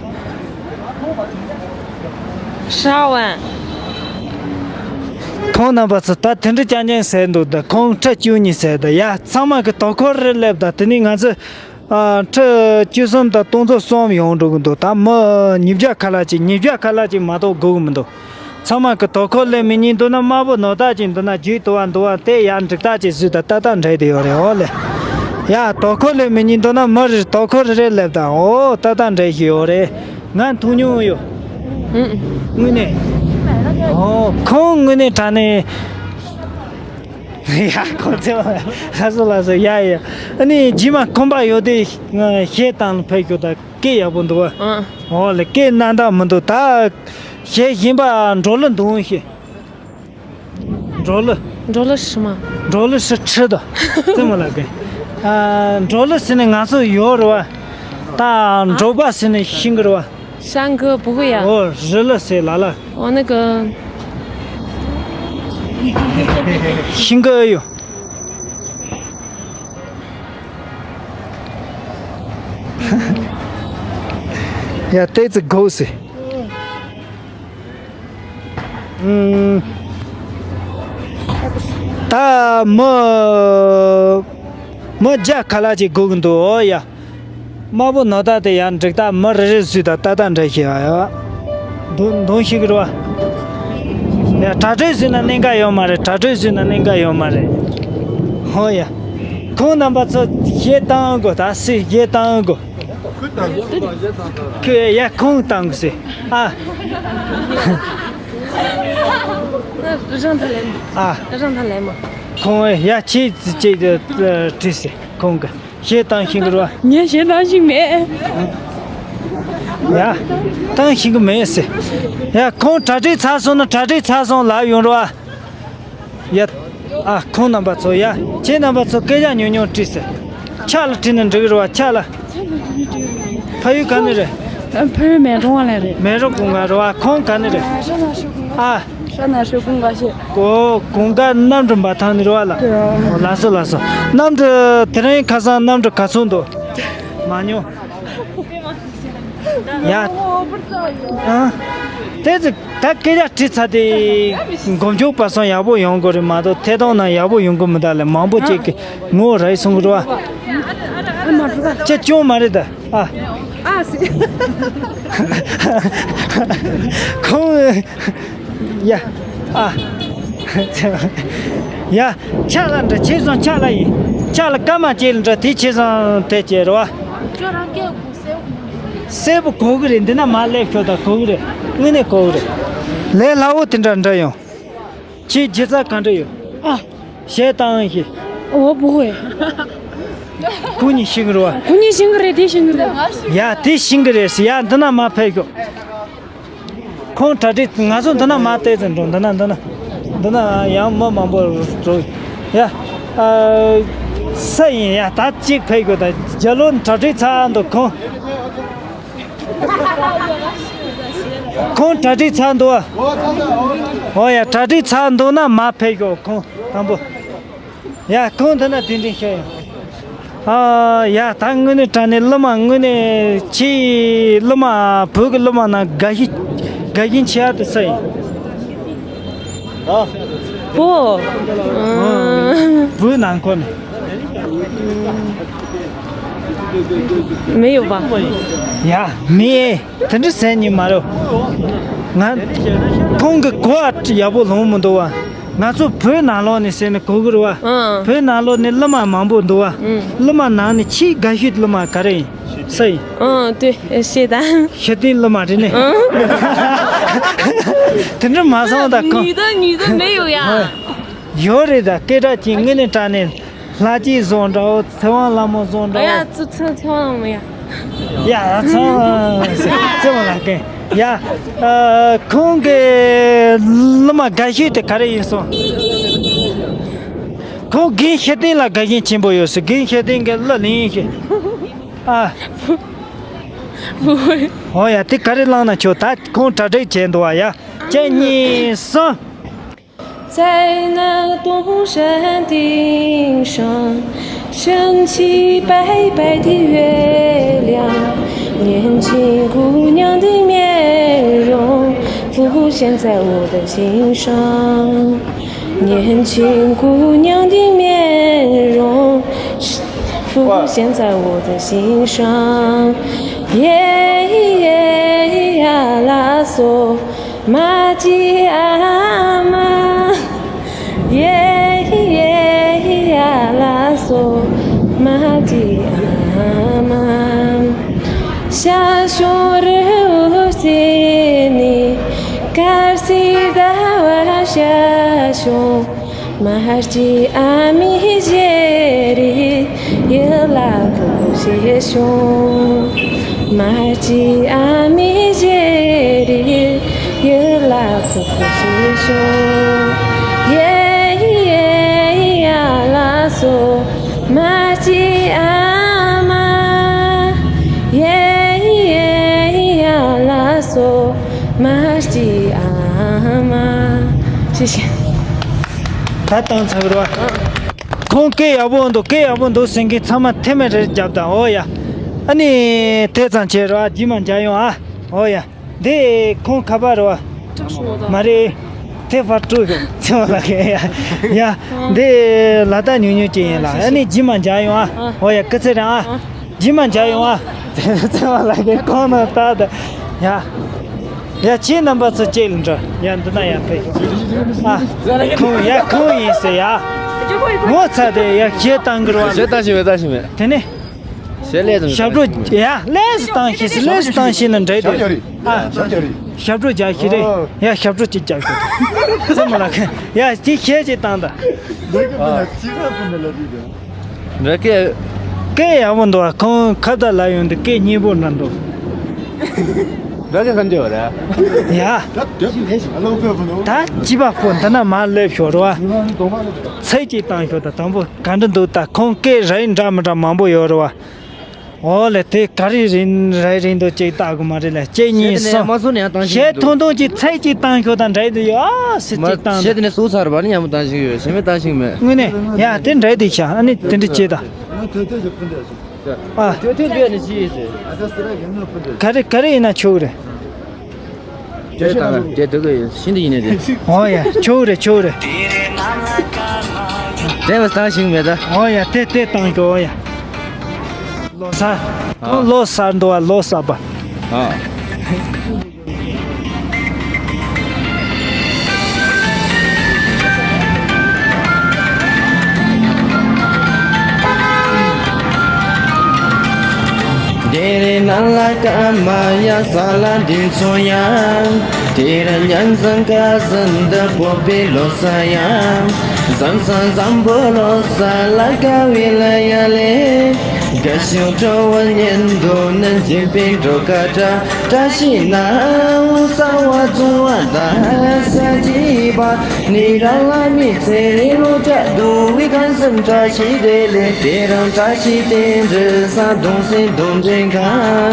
十二万。 ཁོང་རྣམ་པ་ཚོ་ད་དེ་འདྲ་རྐྱང་རྐྱང་ཟེར་འདུག་ད་ཁོང་ཁྲི་བཅུ་གཉིས་ཟེར་ད། ཡ་ཚང་མ་གི་དོ་ཁུར་རེ་སླེབས་ད། དེ་ནས་ང་ཚོ། ཨ། ཁྲི་བཅུ་གསུམ་དང་སྟོང་ཚོ་གསུམ་ཡོང་འགྲོ་གི་འདུག་ད་མི་ཉིས་བརྒྱ་ཁ་ལ་ཅིག་ཉིས་བརྒྱ་ཁ་ལ་ཅིག་མ་གཏོགས་དགོས་གི་མི་འདུག་ཚང་མ་གི་དོ་ཁུར་སླེབས་མི་ཉན་འདུག་ན། དམར་པོ་ནོར་ཐག་ཅིག་འདུག་ན། རྒྱུགས་དུ་བ་འདུག་བ། དེ་ཡར་འགྲིག་ཐག་ཅིག་བཟོས་ད། ཏག་ཏག་འགྲིག་དེ་ཡོད་རེད། འོ་ལེ། ཡ་དོ་ཁུར་སླེབས་མི་ཉན་འདུག་ན། མི་རེ་དོ་ཁུར་རེ་རེ་སླེབས་ད། འོ་ཏག་ཏག་འགྲིག་ཞིག་ཡོད་རེད། ང་མཐོང་མྱོང་ཡོད། ཨུ། དངོས་གནས། འོ་ཁོང་དངོས་གནས་དྲང་གནས། ཡ་ཁོ་ཚོ། ལགས་སོ་ལགས་སོ། ཡ་ཡ། ཨ་ནི་རྗེས་མ་ཁོམ་པ་ཡོད་དུས་ང་གཞས་བཏང་ལ་ཕེབས་ཤོག་ད། སྐད་ཡག་པོ་འདུག་ཨ། ཨང་། འོ་ལེ། སྐད་སྣ་འདྲ་མི་འདུག་ད་གཞས་གཞན་པ་འགྲོ་ལུགས་འདུག་ཤེས། འགྲོ་ལུགས། འགྲོ་ལུགས་ཧྲི་མ། འགྲོ་ལུགས་ཧྲི་ཁྲི་དང་རྩེད་མོ་ལ་གི། ཨ། འགྲོ་ལུགས་ཟེར་ནས་ང་ཚོ་ཡོད་རེད་བ། ད་འབྲོག་པ་ཟེར་ནས་ཤེས་གི་རེད་བ། 山歌不会呀。 ཨོ་རི་ལ་ཟེར་ལ་ལ། 我那个 ཤིང་གི་ཨ་ཡོ། ཡ་ཏེ་ཙི་གོ་སི། ཨུམ། ད་མི་མི་བརྒྱ་ཁ་ལག་ཅིག་སྒུག་གི་འདུག་ཨོ་ཡ། དམར་པོ་ནོར་ད་དེ་ཡང་འགྲིག་ད། མི་རེ་རེ་བཟོས་ད་ཏག་ཏག་འདྲ་ཞིག་ཨ་ཡ། འདོན་འདོན་ཤེས་གི་རེད་བ། ཡ་དྲ་གྲོགས་བཟོས་ན་གནད་འགག་ཡོད་མ་རེད། དྲ་གྲོགས་བཟོས་ན་གནད་འགག་ཡོད་མ་རེད། ཧོ་ཡ། ཁོང་རྣམ་པ་ཚོ་གཞས་བཏང་དགོས། ད་སུས་གཞས་བཏང་དགོས། ཁོས་ཡ་ཁོང་བཏང་དགོས་ཟེར། ཨ། 那让他来嘛。 ཨ། 让他来嘛。 ཁོང་ཡ་ཁྱེད་ཅིག་བྲིས་ཟེར། ཁོང་གི་གཞས་བཏང་ཤེས་གི་རེད་བ། ངས་གཞས་བཏང་ཤེས་མེད། ཡ། བཏང་ཤེས་གི་མེད་ཟེར། ཡ་ཁོང་གྲ་སྒྲིག་ཚར་སོང་ན་གྲ་སྒྲིག་ཚར་སོང་ལབ་ཡོང་རེད་བ། ཡ། ཨ་ཁོང་རྣམ་པ་ཚོ་ཡ། ཁྱེད་རྣམ་པ་ཚོ་སྐད་ཆ་ཉུང་ཉུང་དྲིས་ཟེར། ཕྱག་ལ་དྲིས་ན་འགྲིག་གི་རེད་བ། ཕྱག་ལ། ཕ་ཡུལ་ག་ནས་རེད། ཕ་ཡུལ་མེ་རོང་ལ་རེད། མེ་རོང་དགོན་ཁ་རེད་བ། ཁོང་ག་ནས་རེད། ཨ། ཧྲ་ན་ཧྲ་དགོན་ཁ་ཞེས། ཨོ་དགོན་ཁ་གནམ་གྲུ་འབབ་ཐང་ནས་རེད་བ་ལ། ཨོ་ལགས་སོ་ལགས་སོ། གནམ་གྲུ་དེ་རིང་ཁ་སང་གནམ་གྲུ་ག་ཚོད་འདུག་མ་མྱོང་། ཡ། ཨ། དེ་ཚོ་ད་སྐད་ཆ་དྲིས་ཚར་དེ། མགོ་མཇུག་བར་གསུམ་ཡག་པོ་ཡོང་དགོས་རེད་མ་གཏོགས་ཐད་གཏོང་ནང་ཡག་པོ་ཡོང་གི་མི་འདུག་ལ། མང་པོ་ཅིག་གིས་ངོ་རེ་གསུང་གི་རེད་བ། ཨ་མ་འགྲོ་ད། ཅི་སྐྱོན་མ་རེད་ད། ཨ། ཨ་སི། ཁོང་། ཡ། ཨ། ཡ། ཕྱག་ལ་འདྲ་ཆེ་སོང་། ཕྱག་ལ་ཡིན། ཕྱག་ལ་སྐར་མ་ཅིག་ལ་འདྲ་དེ་ཆེ་སོང་དེ་ཅེ་རེད་བ། ཁྱོད་རང་སྐད་གོ་གསལ་པོ་མི་འདུག་གསལ་པོ་གོ་གི་རེད། འདི་ན་མར་སླེབས་ཤོག་ད། གོ་གི་རེད། དངོས་གནས་གོ་གི་རེད། ལས་སླ་བོ་དེ་འདྲ་འདྲ་ཡོང་། ཁྱེད་སྒྱུ་རྩལ་ག་འདྲ་ཡོད། ཨ། གཞས་བཏང་ཤེས། 我不会。 ཁོ་གཉིས་ཤེས་གི་རེད་བ། ཁོ་གཉིས་ཤེས་གི་རེད། དེ་ཤེས་གི་རེད། ཡ་དེ་ཤེས་གི་རེད་ཟེར། ཡ་འདི་ན་མར་ཕེབས་ཤོག་ཁོང་གྲ་སྒྲིག་ང་ཚོ་འདི་ན་མ་བལྟས་ཙམ་འགྲོ། འདི་ན་འདི་ན་འདི་ན་ཡང་མི་མང་པོ་འགྲོ་ཡ། ཨ། ས་ཡིན་ཡ། ད་གཅིག་ཕེབས་དགོས། ད་རྒྱ་ལོ་གྲ་སྒྲིག་ཚར་འདུག་ཁོང་། ཁོང་གྲ་སྒྲིག་ཚར་འདུག་ཨ། ཨོ་ཡ། གྲ་སྒྲིག་ཚར་འདུག་ན་མ་ཕེབས་ཤོག་ཁོང་དང་པོ། ཡ། ཁོང་འདི་ན་གདན་འདྲེན་ཤོག་ཡ། ཨ་ཡ། ད་དངོས་གནས་དྲང་གནས་གླུ་མ། དངོས་གནས་ཁྱེད་གླུ་མ། བོད་ཀྱི་གླུ་མ་ནང་དགའ་ཤོས་དགའ་ཤོས་ཆེ་ཡ་དེ་སུ་ཡིན། ཨ། བོད། ཨ། བོད་ནང་ཁོ་ནས། མེད་ཡོད་པ། ཡ། མེད། དེ་འདྲ་ཟེར་ནི་མ་རེད། ང་། ཁོང་གི་གོ་བ་ཡག་པོ་ལོང་མི་འདུག་བ། ང་ཚོ་བོད་ནང་ལོགས་ནས་ཟེར་ནས་གོ་གི་རེད་བ། ཨང་། བོད་ནང་ལོགས་ནས་གླུ་མ་མང་པོ་འདུག་བ། ཨང་། གླུ་མ་ནང་ནས་ཆེས་དགའ་ཤོས་གླུ་མ་ག་རེ་ཡིན། སུ་ཡིན། ཨང་། ལྟོས་ཤེས་ད། ཤེས་ལྡན་གླུ་མ་རེད་ནི། ཨང་། དེ་འདྲ་མ་སོང་ད་ཁོང་། 女的女的没有呀。 ཡོད་རེད་ད། སྐད་གྲགས་ཅན་དངོས་གནས་དྲང་གནས། ལྷ་རྗེ་བཟང་འདྲ་བོ། ཚེ་དབང་ལྷ་མོ་བཟང་འདྲ་བོ། ཨ་ཡ། ཚེ་ཚེ་ཚེ་དབང་ལྷ་མོ་ཡ། ཡ། ཚེ་དབང་ཚེ་དབང་ལྷ་མོ་ཡ། ཨ། ཁོང་གི་གླུ་མ་དགའ་ཤོས་དེ་ག་རེ་ཡིན་སོང་། ཁོང་རྒན་ཤེས་ལྡན་ལ་དགའ་ཞེན་ཆེན་པོ་ཡོད་ཟེར། རྒན་ཤེས་ལྡན་གྱི་གླུ་ལེན་ཤེས། ཨ། ཨོ་ཡ། དེ་ག་རེ་བླངས་ན་ཆོག་ད་ཁོང་གྲ་སྒྲིག་བྱས་འདུག་བ་ཡ། གཅིག་གཉིས་གསུམ། 在那东山顶上，升起白白的月亮，年轻姑娘的面容浮现在我的心上。年轻姑娘的面容浮现在我的心上。耶耶呀啦嗦。 མ་ཅི་ཨ་མ། ཡེ་ཡེ་ཡ་ལ་སོ། མ་ཅི་ཨ་མ། ཤ་ཞོ་རི་བོ་སེ་ནི། དཀར་སེར་ཟླ་བ་ཤ་ཞོ། མ་ཅི་ཨ་མི་ཞེ་རི། ཡི་ལ་ཁུ་ཁུ་ཞེ་ཞོ། མ་ཅི་ཨ་མི་ཞེ་རི། ཡི་ལ་ཁུ་ཁུ་ཞེ་ཞོ། ཡེ་ཡེ་ཡ་ལ་སོ། མ་ཅི་ཨ་མ། ཡེ་ཡེ་ཡ་ལ་སོ། མ་ཅི་ཨ་མ། ཤེས་ཤེས། ད་བཏང་ཚར་རོ། ཁོང་སྐད་ཡག་པོ་འདུག་སྐད་ཡག་པོ་འདུག་ཟེར་མཁན་ཚང་མ་ཐེ་མེ་རེ་རྒྱབ་དང་། ཨོ་ཡ། ཨ་ནི་དེ་ཙམ་བྱས་རོ། རྗེས་མ་མཇལ་ཡོང་ཨ། ཨོ་ཡ། འདི་ཁོང་ཁ་པར་རོ། མ་རེད། དེ་ཕར་སྤྲོད་ཡོང་ཚེ་བ་ལ་ཁེ་ཡ། ཡ། འདི་ལ་དྭགས་ཉུང་ཉུང་ཅན་ཡིན་ལ། ཨ་ནི་རྗེས་མ་མཇལ་ཡོང་ཨ། ཨོ་ཡ། སྐུ་ཚེ་རིང་ཨ། རྗེས་མ་མཇལ་ཡོང་ཨ། ཚེ་བ་ལ་ཁེ་ཁོང་ན་ད་ད། ཡ། ཡ། ཁྱེད་རྣམ་པ་ཚོ་ཅིག་ལ་འགྲོ། ཡ། འདི་ན་ཡ་ཕེབས། ཨ། ཁོང་ཡ་ཁོང་ཡིན་ཟེར་ཡ། ངོ་ཚ་དེ་ཡ་ཁྱེད་བཏང་གི་རོ། ཞེ་ལྟ་ཞིག་མེད། ལྟ་ཞིག་མེད། དེ་ནས། ཞལ་ལས་དང་ཞབས་བྲོ་ཡ་ལས་སུ་བཏང་ཤེས་སུ་ལས་སུ་བཏང་ཤེས་ན་འདྲ་དེ། ཨ། ཞབས་བྲོ་རྒྱག་ཤེས་རེད། ཡ། ཞབས་བྲོ་ཅིག་རྒྱག་ཤེས་རེད། ཚེ་མ་ལ་ཁེ་ཡ་ཅིག་ཞལ་ཅིག་བཏང་ད། འདྲ་སྐད། སྐད་ཡག་པོ་འདུག་ཁོང་ཁ་བརྡ་ལ་ཡོང་དུས་སྐད་སྙན་པོ་འདྲ་འདུག་འདྲ་སྐད་གང་བྱེད་པ་རེད། ཡ། ད་ཅི་པ་ཁོ་འདི་ན་མ་སླེབས་ཤོག་རོ། ཚིག་ཅིག་བཏང་ཤོག་ད་དང་པོ་ག་འདྲ་འདུག་ད་ཁོང་སྐད་རིགས་འདྲ་མི་འདྲ་མང་པོ་ཡོད་རེད་བ། ཨོ་ལེ། དེ་ག་རེ་རིང་རེ་རིང་དུ་ཅིག་བལྟ་དགོས་མ་རེད་ལ། གཅིག་གཉིས་གསུམ། མ་སོང་ནས་ཡང་བཏང་ཤིང་ཞེ་འདུག་ཐུང་ཐུང་ཅིག་ཚད་ཅིག་བཏང་ཤོག་དང་འདྲ་དུ་ཡོད། ཨ་སི་ཅིག་བཏང་། ཞེ་དེ་ནས་སུ་ཚར་བ་ནི་ཡང་མོ་བཏང་ཤིང་ཡོད། ཞེ་མེད་བཏང་ཤིང་མེད། དངོས་གནས་ཡ་དེ་འདྲ་དུ་ཤ། ཨ་ནི་དེ་འདྲ་བྱེད་ད། ཨ། ཐོས་ཐོས་དུས་ནས་ཤི་ཡིན་ཟེར། ག་རེ་ག་རེ་ཡིན་ན་ཆོག་གི་རེད། དེ་དང་དེ་འདུག་གི་ཤིན་ཏུ་ཡིན་ནས་རེད། ཨོ་ཡ། ཆོག་རེད། ཆོག་རེད། དེ་བས་བཏང་ཤིང་མེད་ད། ཨོ་ཡ། དེ་དེ་བཏང་གི། ཨོ་ཡ། ལོ་གསར། ཨ། ལོ་གསར་འདུག་བ། ལོ་གསར་པ། ཨ། དེ་རིང་ནང་ལ་སྐར་མ་ཡ་ས་ལ་འདི་ཚོ་ཡང་། དེ་རིང་ཉན་ཚང་ཀ་ཟིན་ད་བོད་པའི་ལོ་གསར་ཡང་། བཟང་བཟང་བཟང་པོ་ལོ་གསར་ལ་དགའ་བའི་ལ་ཡ་ལེ། རྒ་ཤི་ཁྲོ་བོ་གཉེན་དུ་ནན་སྦྱིན་པའི་འགྲོ་ཀ་བཀྲ། བཀྲ་ཤིས་ནམ་གསང་བ་རྫོང་བ་དང་ཤ་རྒྱས་པ། ནི་ར་ལ་མི་ཚེ་རིང་ལོ་བརྒྱ་དུ་བའི་གང་སེམས་བཀྲ་ཤིས་བདེ་ལེགས་དེ་རང་བཀྲ་ཤིས་དེ་འདྲ་ས་གདོང་སེམས་གདོང་འདྲེན་གང་།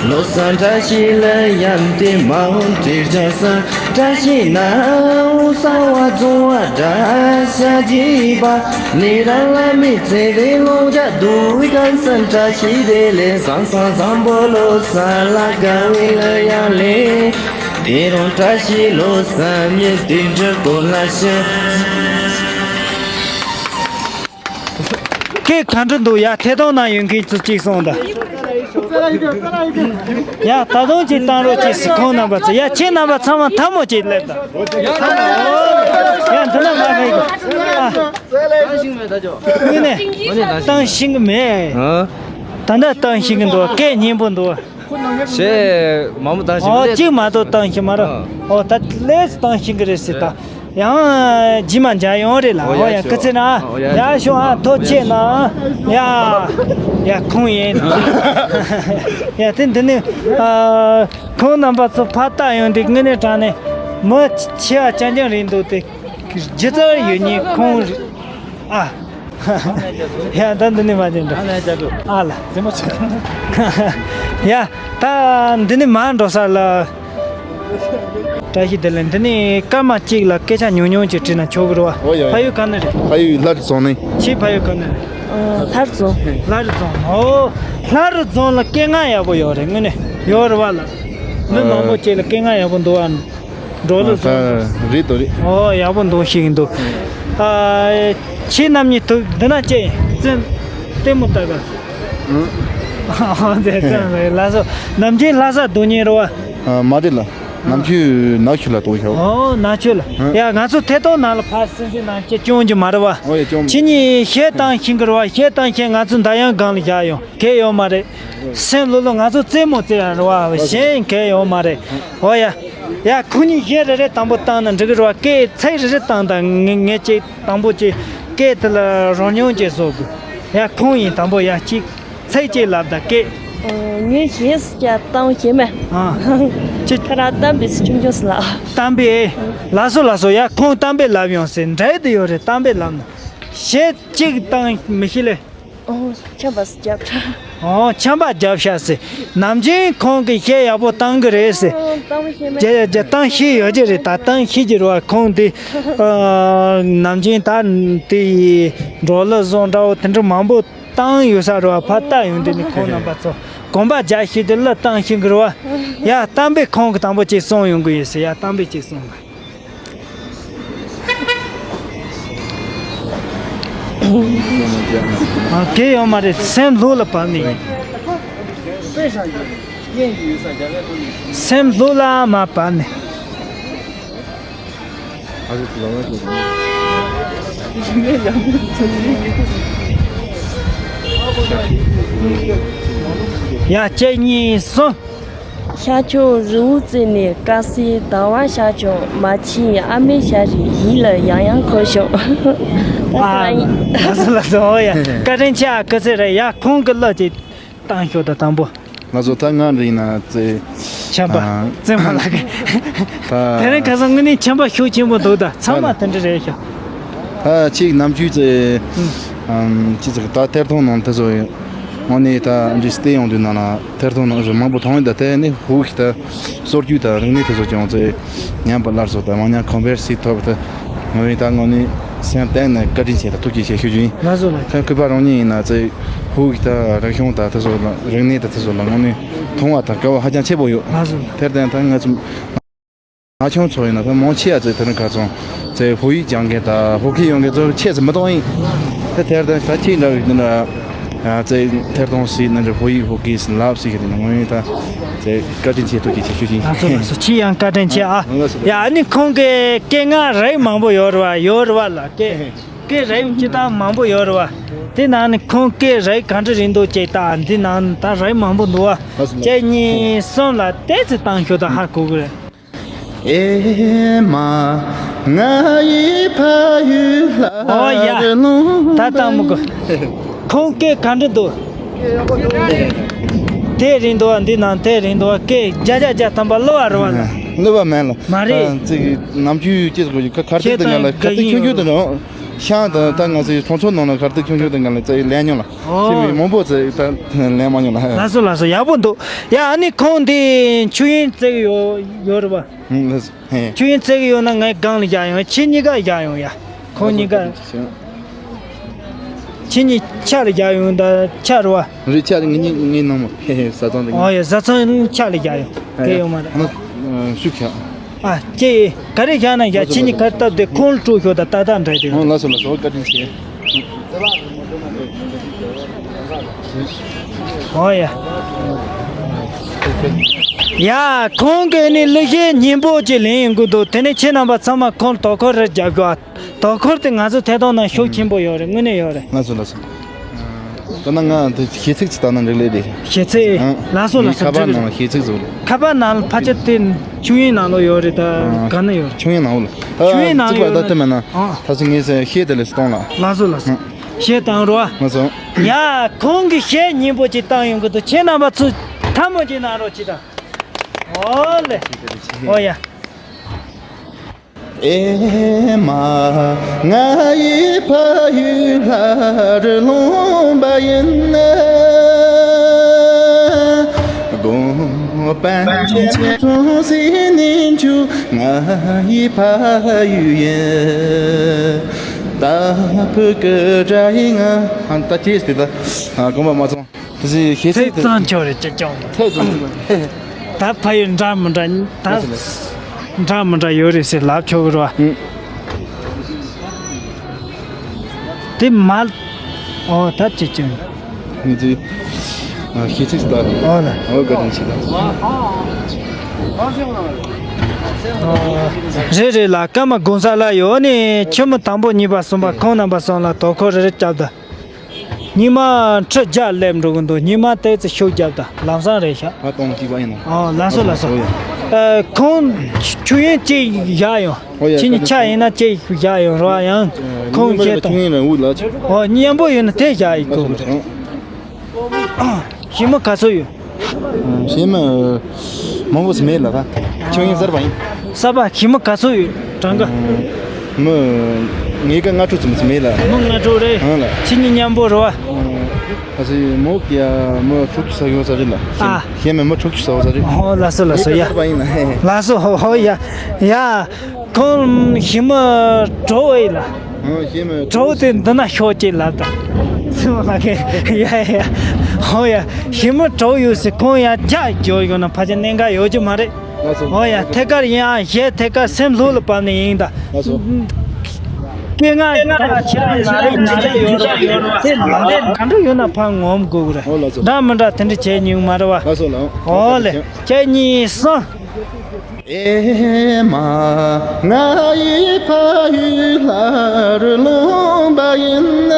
ལོ་གསར་བཀྲ་ཤིས་ལ་ཡང་དེ་མ་འོང་དྲིལ་བརྒྱ་ས། བཀྲ་ཤིས་ནམ་གསང་བ་རྫོང་བ་དང་ཤ་རྒྱས་པ། ནི་ར་ལ་མི་ཚེ་རིང་ལོ་བརྒྱ་དུ་བའི་གང་སེམས་བཀྲ་ཤིས་བདེ་ལེགས་བཟང་བཟང་བཟང་པོ་ལོ་གསར་ལ་དགའ་བའི་ལ་ཡང་ལེ། དེ་རང་བཀྲ་ཤིས་ལོ་གསར་ཉིན་དེ་འདྲ་གོ་ལ་ཤ། སྐད་ག་འདྲ་འདུག་ཡ། ཐད་གཏོང་ནང་ཡོད་མཁན་ཚོ་གཅིག་གསུངས་དང་། ཡ་ད་དུང་གཅིག་བཏང་རོགས་གྱིས་ཟེར། ཁོང་རྣམ་པ་ཚོ་ཡ། ཁྱེད་རྣམ་པ་ཚང་མ་ཐལ་མོ་གཅིག་སླེབས་དང་། ཡ་འདི་ན་མ་ཕེབས་གི། ཨ། དངོས་གནས་བཏང་ཤེས་གི་མེད། ད་ལྟ་བཏང་ཤེས་གི་འདུག་སྐད་སྙན་པོ་འདུག་ཞེས་མང་པོ་བཏང་ཤེས་ཨོ་གཅིག་མ་གཏོགས་བཏང་ཤེས་མ་རེད། ཨོ་ད་ལས་བཏང་ཤེས་གི་རེད་ཟེར་ད། ཡང་རྗེས་མ་མཇལ་ཡོང་རེད་ལ། ཨོ་ཡ་ཡ་སྐུ་ཚེ་ན། ཡ་ཤོག་ཨ་ཐོ་ཆེ་ན། ཡ་ཡ་ཁོང་ཡིན། ཡ་དེ་འདི་ནི་ཨ་ཁོང་རྣམ་པ་ཚོ་ཕར་ལྟ་ཡོང་དུས་དངོས་གནས་དྲང་གནས་མི་ཆེ་བ་རྐྱང་རྐྱང་རེད་འདུག་དེ་སྒྱུ་རྩལ་ཡོད་མཁན་ཁོང་རེད། ཨ་ཡ་ད་འདི་ནི་མ་བྱེད་འདྲ། ཨ་ལ། ཡ་ད་འདི་ནི་མ་འགྲོ་ས་ལ། བཀྲ་ཤིས་བདེ་ལེགས། འདི་ནི་སྐར་མ་གཅིག་ལ་སྐད་ཆ་ཉུང་ཉུང་ཅིག་དྲིས་ན་ཆོག་གི་རེད་བ། ཨོ་ཡ་ཡ། ཕ་ཡུལ་ག་ནས་རེད། ཕ་ཡུལ་ལྷ་རི་རྫོང་ནས། ཁྱེད་ཕ་ཡུལ་ག་ནས་རེད། ཨ། ལྷ་རི་རྫོང་། ལྷ་རི་རྫོང་ནོ། ལྷ་རི་རྫོང་ལ་སྐད་ངག་ཡག་པོ་ཡོད་རེད་དངོས་གནས་ཡོད་རེད་བ་ལ། མི་མང་པོ་ཅིག་ལ་སྐད་ངག་ཡག་པོ་འདུག་ཨ། འགྲོ་ལ་ཨ་རྫོང་། རེད་དོ་རེད། ཨོ་ཡག་པོ་འདུག་ཤེས་ཀྱི་འདུག་ཨ། ཁྱེད་རྣམ་གཉིས་ཐུག་འདི་ན་ཅི་ཡིན་བཙན་ལྟད་མོ་ལྟ་ག་ཨང་། ཨ་ཨ་འདི་ཙམ་རེད་ལ་སོ། ནམ་རྒྱུན་ལྷ་ས་སྡོད་མཁན་རེད་བ། ཨ་མ་རེད་ལ། ནམ་རྒྱུན་ནག་ཆུ་ལ་སྡོད་ཤག་ཨོ་ནག་ཆུ་ལ། ཨ། ཡ་ང་ཚོ་ཐད་གཏོང་ནང་ལ་ཕར་སེམས་ཤུགས་ནང་ཅི་སྐྱོན་གྱི་མ་རེད་བ། ཨོ་ཡ་སྐྱོན་མ། ཁྱེད་གཉིས་གཞས་བཏང་ཤེས་ཀྱི་རེད་བ། གཞས་བཏང་མཁན་ང་ཚོ་འདར་དབྱངས་སྒང་ལ་བཞག་ཡོང་གལ་ཡོད་མ་རེད། སེམས་ལྷོད་ལྷོད་ང་ཚོ་རྩེད་མོ་རྩེ་ཡ་རེད་བ། གཞན་གལ་ཡོད་མ་རེད། ཨོ་ཡ། ཡ་ཁོ་གཉིས་གཞས་རེ་རེ་དང་པོ་བཏང་ན་འགྲིག་གི་རེད་བ། སྐད་ཚིག་རེ་རེ་བཏང་དང་ངས་ངས་ཅིག་དང་པོ་ཅིག་སྐད་དེ་ལ་རང་སྙོམས་ཅིག་བཟོ་དགོས། ཡ་ཁོང་ཡིན་དང་པོ་ཡ་གཅིག་ཚིག་གཅིག་ལབ་དང་སྐད། ཨ། ངས་གཞས་སུ་ཀྱང་བཏང་ཤེས་མེད། ཨ། ཅི། ཁ་ར་གཏམ་དཔེ་སུ་ཆུང་ཆུང་སུ་ལ། གཏམ་དཔེ། ལགས་སོ་ལགས་སོ། ཡ་ཁོང་གཏམ་དཔེ་ལབ་ཡོང་ཟེར་འདྲ་དེ་ཡོད་རེད། གཏམ་དཔེ་ལབ་ན་གཞས་གཅིག་བཏང་མི་ཤེས་ལེ། ཨོ་ཆམ་པ་སུ་རྒྱབ་ཤག་ཨོ་ཆམ་པ་རྒྱབ་ཤག་ཟེར། ནམ་རྒྱུན་ཁོང་གིས་གཞས་ཡག་པོ་བཏང་གི་རེད་ཟེར། ཨོ་བཏང་ཤེས་མེད། རྒྱ་རྒྱ་བཏང་ཤེས་ཡོད་ཀྱི་རེད། ད་བཏང་ཤེས་ཀྱི་རེད་བ། ཁོང་དེ་ཨ་ནམ་རྒྱུན་ད་དེ་འགྲོ་ལུགས་བཟོ་འདྲ་བོ་དེ་འདྲ་མང་པོ་བཏང་ཡོད་ས་རེད་བ། ཕར་ལྟ་ཡོང་དུས་ནི་ཁོང་རྣམ་པ་ཚོ་གོམ་པ་རྒྱག་ཤེས་དེ་ལ་བཏང་ཤེས་གི་རེད་བ། ཡ་གཏམ་དཔེ་ཁོང་གིས་དང་པོ་ཅིག་གསུངས་ཡོང་གི་ཡོད་ཟེར། ཡ་གཏམ་དཔེ་ཅིག་གསུངས་པ། ཨ། གལ་ཡོད་མ་རེད། སེམས་ལྷོད་ལ་བབས་ནས། སེམས་ལྷོད་ལ་མ་བབས་ནས། ཡ་གཅིག་གཉིས་གསུམ། ཤར་ཕྱོགས་རི་བོ་རྩེ་ནས། དཀར་གསལ་ཟླ་བ་ཤར་བྱུང་། མ་ཕྱིན་ཨ་མའི་ཞལ་རས། ཡིད་ལ་ཡང་ཡང་འཁོར་བྱུང་། ད་ཨ། ཁོ་ཡིན། ལགས་སོ་ལགས་སོ། ཨོ་ཡ། བཀའ་དྲིན་ཆེ་ཨ། སྐུ་ཚེ་རིང་། ཡ་ཁོང་གི་གླུ་ཅིག་བཏང་ཤོག་ད་དང་པོ། ལགས་སོ། ད་ང་འདྲ་ཡིན་ན་ཚེ། ཆམ་པ། ཨ། བཙུན་མ་ལགས་ཀྱི། ད་དེ་རིང་ཁ་སང་དངོས་གནས་ཆམ་པ་ཤུགས་ཆེན་པོ་འདུག་ད་ཚང་མ་དེ་འདྲ་རེད་ཤག་ད་ཅིག་ནམ་རྒྱུན་ཚེ། ཨམ། ཅི་ཟེར་ད་ཐད་གཏོང་ནང་དེ་ཚོ་ཡོད། དངོས་གནས་ད་འདི་བལྟས་ཡོང་དུས་ནང་ལ་ཐད་གཏོང་ནང་རུ་མང་པོ་མཐོང་ཡོད། ད་དེ་ནི་ཧུ་ཁི་ད་སྲོལ་རྒྱུན་ད་རིག་གནས་དེ་ཚོ་ཀྱང་ཚེ་ཉམས་པ་སླར་གསོ་ད་མང་ཉམས་གོང་འཕེལ་སྲིད་ཐོབ་ད་ངོ་བོའི་ད་དངོས་གནས་སེམས་གཏིང་ནས་བཀའ་དྲིན་ཆེ་ད་ཐུགས་རྗེ་ཆེ་ཞུ་རྒྱུ་ཡིན། ལགས་སོ་ལགས། ད་གུས་པ་རང་ཉིད་ཡིན་ན་ཚེ་ཧུ་ཁི་ད་རིག་གཞུང་ད་དེ་ཚོ་ལ་རིག་གནས་ད་དེ་ཚོ་ལ་དངོས་གནས་མཐོང་བ་དང་དགའ་བ་ཧ་ཅང་ཆེ་པོ་ཡོད། ལགས་སོ་ལགས། དེར་བརྟེན་ད་ང་ཚོ། ང་ཆུང་ཚོ་ཡིན་ན་ད་མང་ཆེ་བ་ཚོས་དེ་རིང་ཁ་སང་ཚེ་ཧུ་ཡིག་སྦྱང་མཁན་དང་ཧུ་ཁི་ཡོང་མཁན་ཚོ་ཆེ་ཙམ་མི་གཏོང་ཡིན། ད་དེར་ད་ད་ཁྱེད་འདྲ་བའི་འདི་འདྲ་ཚེ་ཐད་གཏོང་སྲིད་ན་འདྲ་ཧུ་ཡིག་ཧུ་ཁི་ལབ་སྲིད་གི་དེ་ནི་ངོ་ཡིན་ད་ཚེ་བཀའ་དྲིན་ཆེ་ཐུགས་རྗེ་ཆེ་ཞུ་ཞིང་། ལགས་སོ་ལགས་སོ། ཁྱེད་ཡང་བཀའ་དྲིན་ཆེ་ཨ། ཡ་ཨ་ནི་ཁོང་གི་སྐད་ངག་རིགས་མང་པོ་ཡོད་རེད་བ། ཡོད་རེད་བ་ལ་སྐད་སྐད་རིགས་ཅི་ལྟར་མང་པོ་ཡོད་རེད་བ། དེ་ནང་ནས་ཁོང་སྐད་རིགས་ག་འདྲ་རེད་འདུག་ཅེས་ད་འདི་ནང་ད་རིགས་མང་པོ་འདུག་བ། ལགས་སོ་ལགས་སོ། གཅིག་གཉིས་གསུམ་ལ་ཏོག་ཙམ་བཏང་ཤོག་ད་ཧ་གོ་གི་རེད། ཨེ་མ། ང་ཡི་ཕ་ཡུལ་ལྷ། ཨོ་ཡ། རི་ལུང་ད་ལྟ་མོ་གོ། ཁོང་སྐད་ག་འདྲ་འདུག་དེ་རིང་དུ་བ་འདི་ནང་དེ་རིང་དུ་བ་སྐད་བརྒྱ་བརྒྱ་བརྒྱ་ཐམ་པ་གླུ་བ་རུ་བ་ལ། གླུ་བ་མེད་ལ། མ་རེད། ཨ་ཙི་གི་ནམ་རྒྱུན་སྐྱེས་སུ་གོ་ཁ་ཁར་ཏིག་ཏུ་ང་ལ་ཁར་ཏིག་ཆུང་ཆུང་དུ་རང་ཤང་དང་ད་ང་ཚོའི་ཚོང་ཚོགས་ནང་ལ་ཁར་ཏིག་ཆུང་ཆུང་དུ་ང་ལ་ཙི་ལེན་མྱོང་ལ། ཨོ། ཁྱེད་མི་མང་པོ་ཙི་ད་ལེན་མ་མྱོང་ལ། ལགས་སོ་ལགས་སོ། ཡག་པོ་འདུག། ཡ་ཨ་ནི་ཁོང་འདི་ཆུ་ཡིན་ཙིག་ཡོད་ཡོད་རེད་པ། ཨུ་ལགས་སོ། ཧེ། ཁྱོད་ཡིན་བརྩེགས་ཡོད་ན་ངའི་སྒང་ལ་བཞག་ཡོང་། ཁྱེད་གཉིས་ཀ་བཞག་ཡོང་ཡ། ཁོང་གཉིས་ཀ། ཁྱེད་གཉིས་ཆ་ལ་བཞག་ཡོང་ད་ཆ་རུ་བ། རེད་ཆ་ལ་ངེད་གཉིས་ངའི་ནང་མ་ཧེ་ཧེ་བཟའ་ཚང་དེ། ཨོ་ཡ་བཟའ་ཚང་ཆ་ལ་བཞག་ཡོང་། ཨ་གལ་ཡོད་མ་རེད། ཨ་ན་ཤུགས་ཆག། ཨ་ཁྱེད་ག་རེ་བཞག་ན་བཞག། ཁྱེད་གཉིས་ཀ་སྟབས་བདེ་ཁོང་ལ་སྤྲོད་ཤོག་ད་ཏག་ཏག་འདྲ་དེ། ཨོ་ལགས་སོ་ལགས་སོ། བཀའ་དྲིན་ཆེ། ཨོ་ཡ། ཡ་ཁོང་གིས་ནི་གླུ་གཞས་སྙན་པོ་ཅིག་ལེན་ཡོང་གི་འདུག། དེ་ནས་ཁྱེད་རྣམ་པ་ཚང་མ་ཁོང་དོ་ཁུར་རེ་རྒྱབ་ཤོག། དོ་ཁུར་དེ་ང་ཚོ་ཐད་གཏོང་ནང་ཤུགས་ཆེན་པོ་ཡོད་རེད། དངོས་གནས་ཡོད་རེད། ལགས་སོ་ལགས་སོ། ད་ནང་ང་དེ་གཞས་ཚིག་ཅིག་བཏང་ན་འགྲིག་ལེ་རེད། གཞས་ཚིག། ཨང་། ལགས་སོ་ལགས་སོ། ཁ་པར་ནང་ལ་གཞས་ཚིག་བཟོ་རེད། ཁ་པར་ནང་ལ་ཕལ་ཆེར་དེ་ཆུང་ཡིན་ནང་ལོགས་ཡོད་རེད། ད་ག་ན་ཡོད་རེད། ཆུང་ཡིན་ནང་ལ། ཆུང་ཡིན་ནང་ཡོད་ན། ད་ལྟ་དེ་མེད་ན། ཨང་། ད་ཅི་ངས་གཞས་དེ་ལས་གཏོང་ལ། ལགས་སོ་ལགས་སོ། གཞས་བཏང་རོགས། ལགས་སོ། ཡ་ཁོང་གིས་གཞས་སྙན་པོ་ཅིག་བཏང་ཡོང་གི་འདུག། ཁྱེད་རྣམ་པ་ཚོས་ཐལ་མོ་ཅིག་གནང་རོགས་ཅིག་དང་། ཨོ་ལེ། ཨོ་ཡ། ཨེ་མ་ང་ཡི་ཕ་ཡུལ་ལྷ་རུ་ལུང་པ་ཡིན་ན། དགོངས་པ་ཆེན་གྲོང་གསེབ་ནས་འཇུ་ང་ཡི་ཕ་ཡུལ་ཡིན། ད་བུ་གི་སྒྲ་ཡི་ང་། ད་ཅེས་དེ་ད་དགོངས་པ་མ་ཚོམས། དེ་གཞས་ཚིག་ཚིག་ཙམ་ཆོག་རེད་ཅེས་ཀྱང་། ཚིག་ཙམ་ཚིག་ཙམ། ད་ཕ་ཡུལ་འདྲ་མི་འདྲ་ད་འདྲ་མི་འདྲ་ཡོད་རེད་ཟེར་ལབ་ཆོག་གི་རེད་བ། ཨུ། དེ་མ། ཨོ་ད་ཅེས་ཀྱང་། ངས་ཚིག་གཞས་ཚིག་ལྟར། ཨོ་ལ། ཨོ་བཀའ་དྲིན་ཆེ་ད། རེད་རེད་ལ། ཀརྨ་གོང་ས་ལགས་ཡོད་ནི་ཁྱི་མོ་དང་པོ་གཉིས་པ་གསུམ་པ་ཁོང་རྣམ་པ་གསུམ་ལ་དོ་ཁུར་རེ་རེ་བརྒྱབ་ད། ཉི་མ་ཁྲི་བརྒྱ་སླེབས་འགྲོ་གི་འདུག། ཉི་མ་ཏོག་ཙམ་ཤུགས་རྒྱབ་དང་ལམ་སང་རེད་ཤག། ཨ་སྟོང་གཅིག་པ་ཡིན་ནམ། ཨོ་ལགས་སོ་ལགས་སོ། ཨོ་ཡ། ཨ་ཁོང་ཆུ་ཡོན་གཅིག་བཞག་ཡོང་། ཨོ་ཡ། ཁྱེད་གཉིས་ཆ་ཡིན་ན་གཅིག་བཞག་ཡོང་རོགས་ཡང་། ཨ་ཁོང་ཉི་མ་ཁྱེད་ཆུ་ཡོན་རང་དབུགས་ལ་ཆུ། ཨོ་མཉམ་པོ་ཡོད་ན་དེ་བཞག་ཡིན་དགོས་གི་རེད། ཞི་མི་ག་ཚོད་ཡོད། ཞི་མི་མང་པོ་ཞིག་མེད་ལ་ད། ཆུང་ཡིན་གསར་པ་ཡིན། གསར་པ་ཞི་མི་ག་ཚོད་ཡོད་གྲངས་ཀ། མི་ངེད་ཀ་ལྔ་དྲུག་ཙམ་ཞིག་མེད་ལ། མི་ལྔ་དྲུག་རེད། ཨང་ལ། ཁྱེད་གཉིས་མཉམ་པོ་རེད་བ། ཨ་ཙི་མོ་ཡ་མི་དྲུག་ཅུ་ཙམ་ཡོད་ས་རེད་ལ། ཨ། ཞི་མི་མི་དྲུག་ཅུ་ཙམ་ཡོད་ས་རེད། ཨོ་ལགས་སོ་ལགས་སོ་ཡ། ངེད་ཀ་གསར་པ་ཡིན་ལ། ལགས་སོ་ཧོ་ཧོ་ཡ། ཡ། ཁོང་ཞི་མི་གྲོགས་ཨེ་ལ། ཨོ་ཞི་མི་གྲོགས་དེ་འདི་ན་ཤོག་ཅེས་ལབ་ད། སེམས་ལ་ཁེ་ཡ་ཡ། ཧོ་ཡ། ཞི་མི་གྲོགས་ཡོད་སྲིད་ཁོང་ཡང་རྒྱ་འཇོག་ཡོད་ན་ཕལ་ཆེར་གནད་འགག་ཡོད་རྒྱུ་མ་རེད། ལགས་སོ། ཧོ་ཡ། ཐད་ཀར་ཡིན་ཨ་གཞས་ཐད་ཀར་སེམས་ལྷོད་ལ་བབས་ནས་ཡིན་ད། ལགས་སོ། སྐད་ངག་ད་ཁྱེད་རང་ལ་རེ་ཉེ་ཆ་ཡོད་རེད། དེ་ལ་ལས་ག་འདྲ་ཡོད་ན་ཕར་ངོམ་དགོས་གི་རེད། ཨོ་ལགས་སོ། འདྲ་མི་འདྲ་དེ་འདྲ་བྱས་མྱོང་མ་རེད་བ། ལགས་སོ་ལགས། ཨོ་ལེ། ཁྱེད་གཉིས་སང་། ཨེ་མ་ང་ཡི་ཕ་ཡུལ་ལྷ་རུ་ལུང་པ་ཡིན་ན།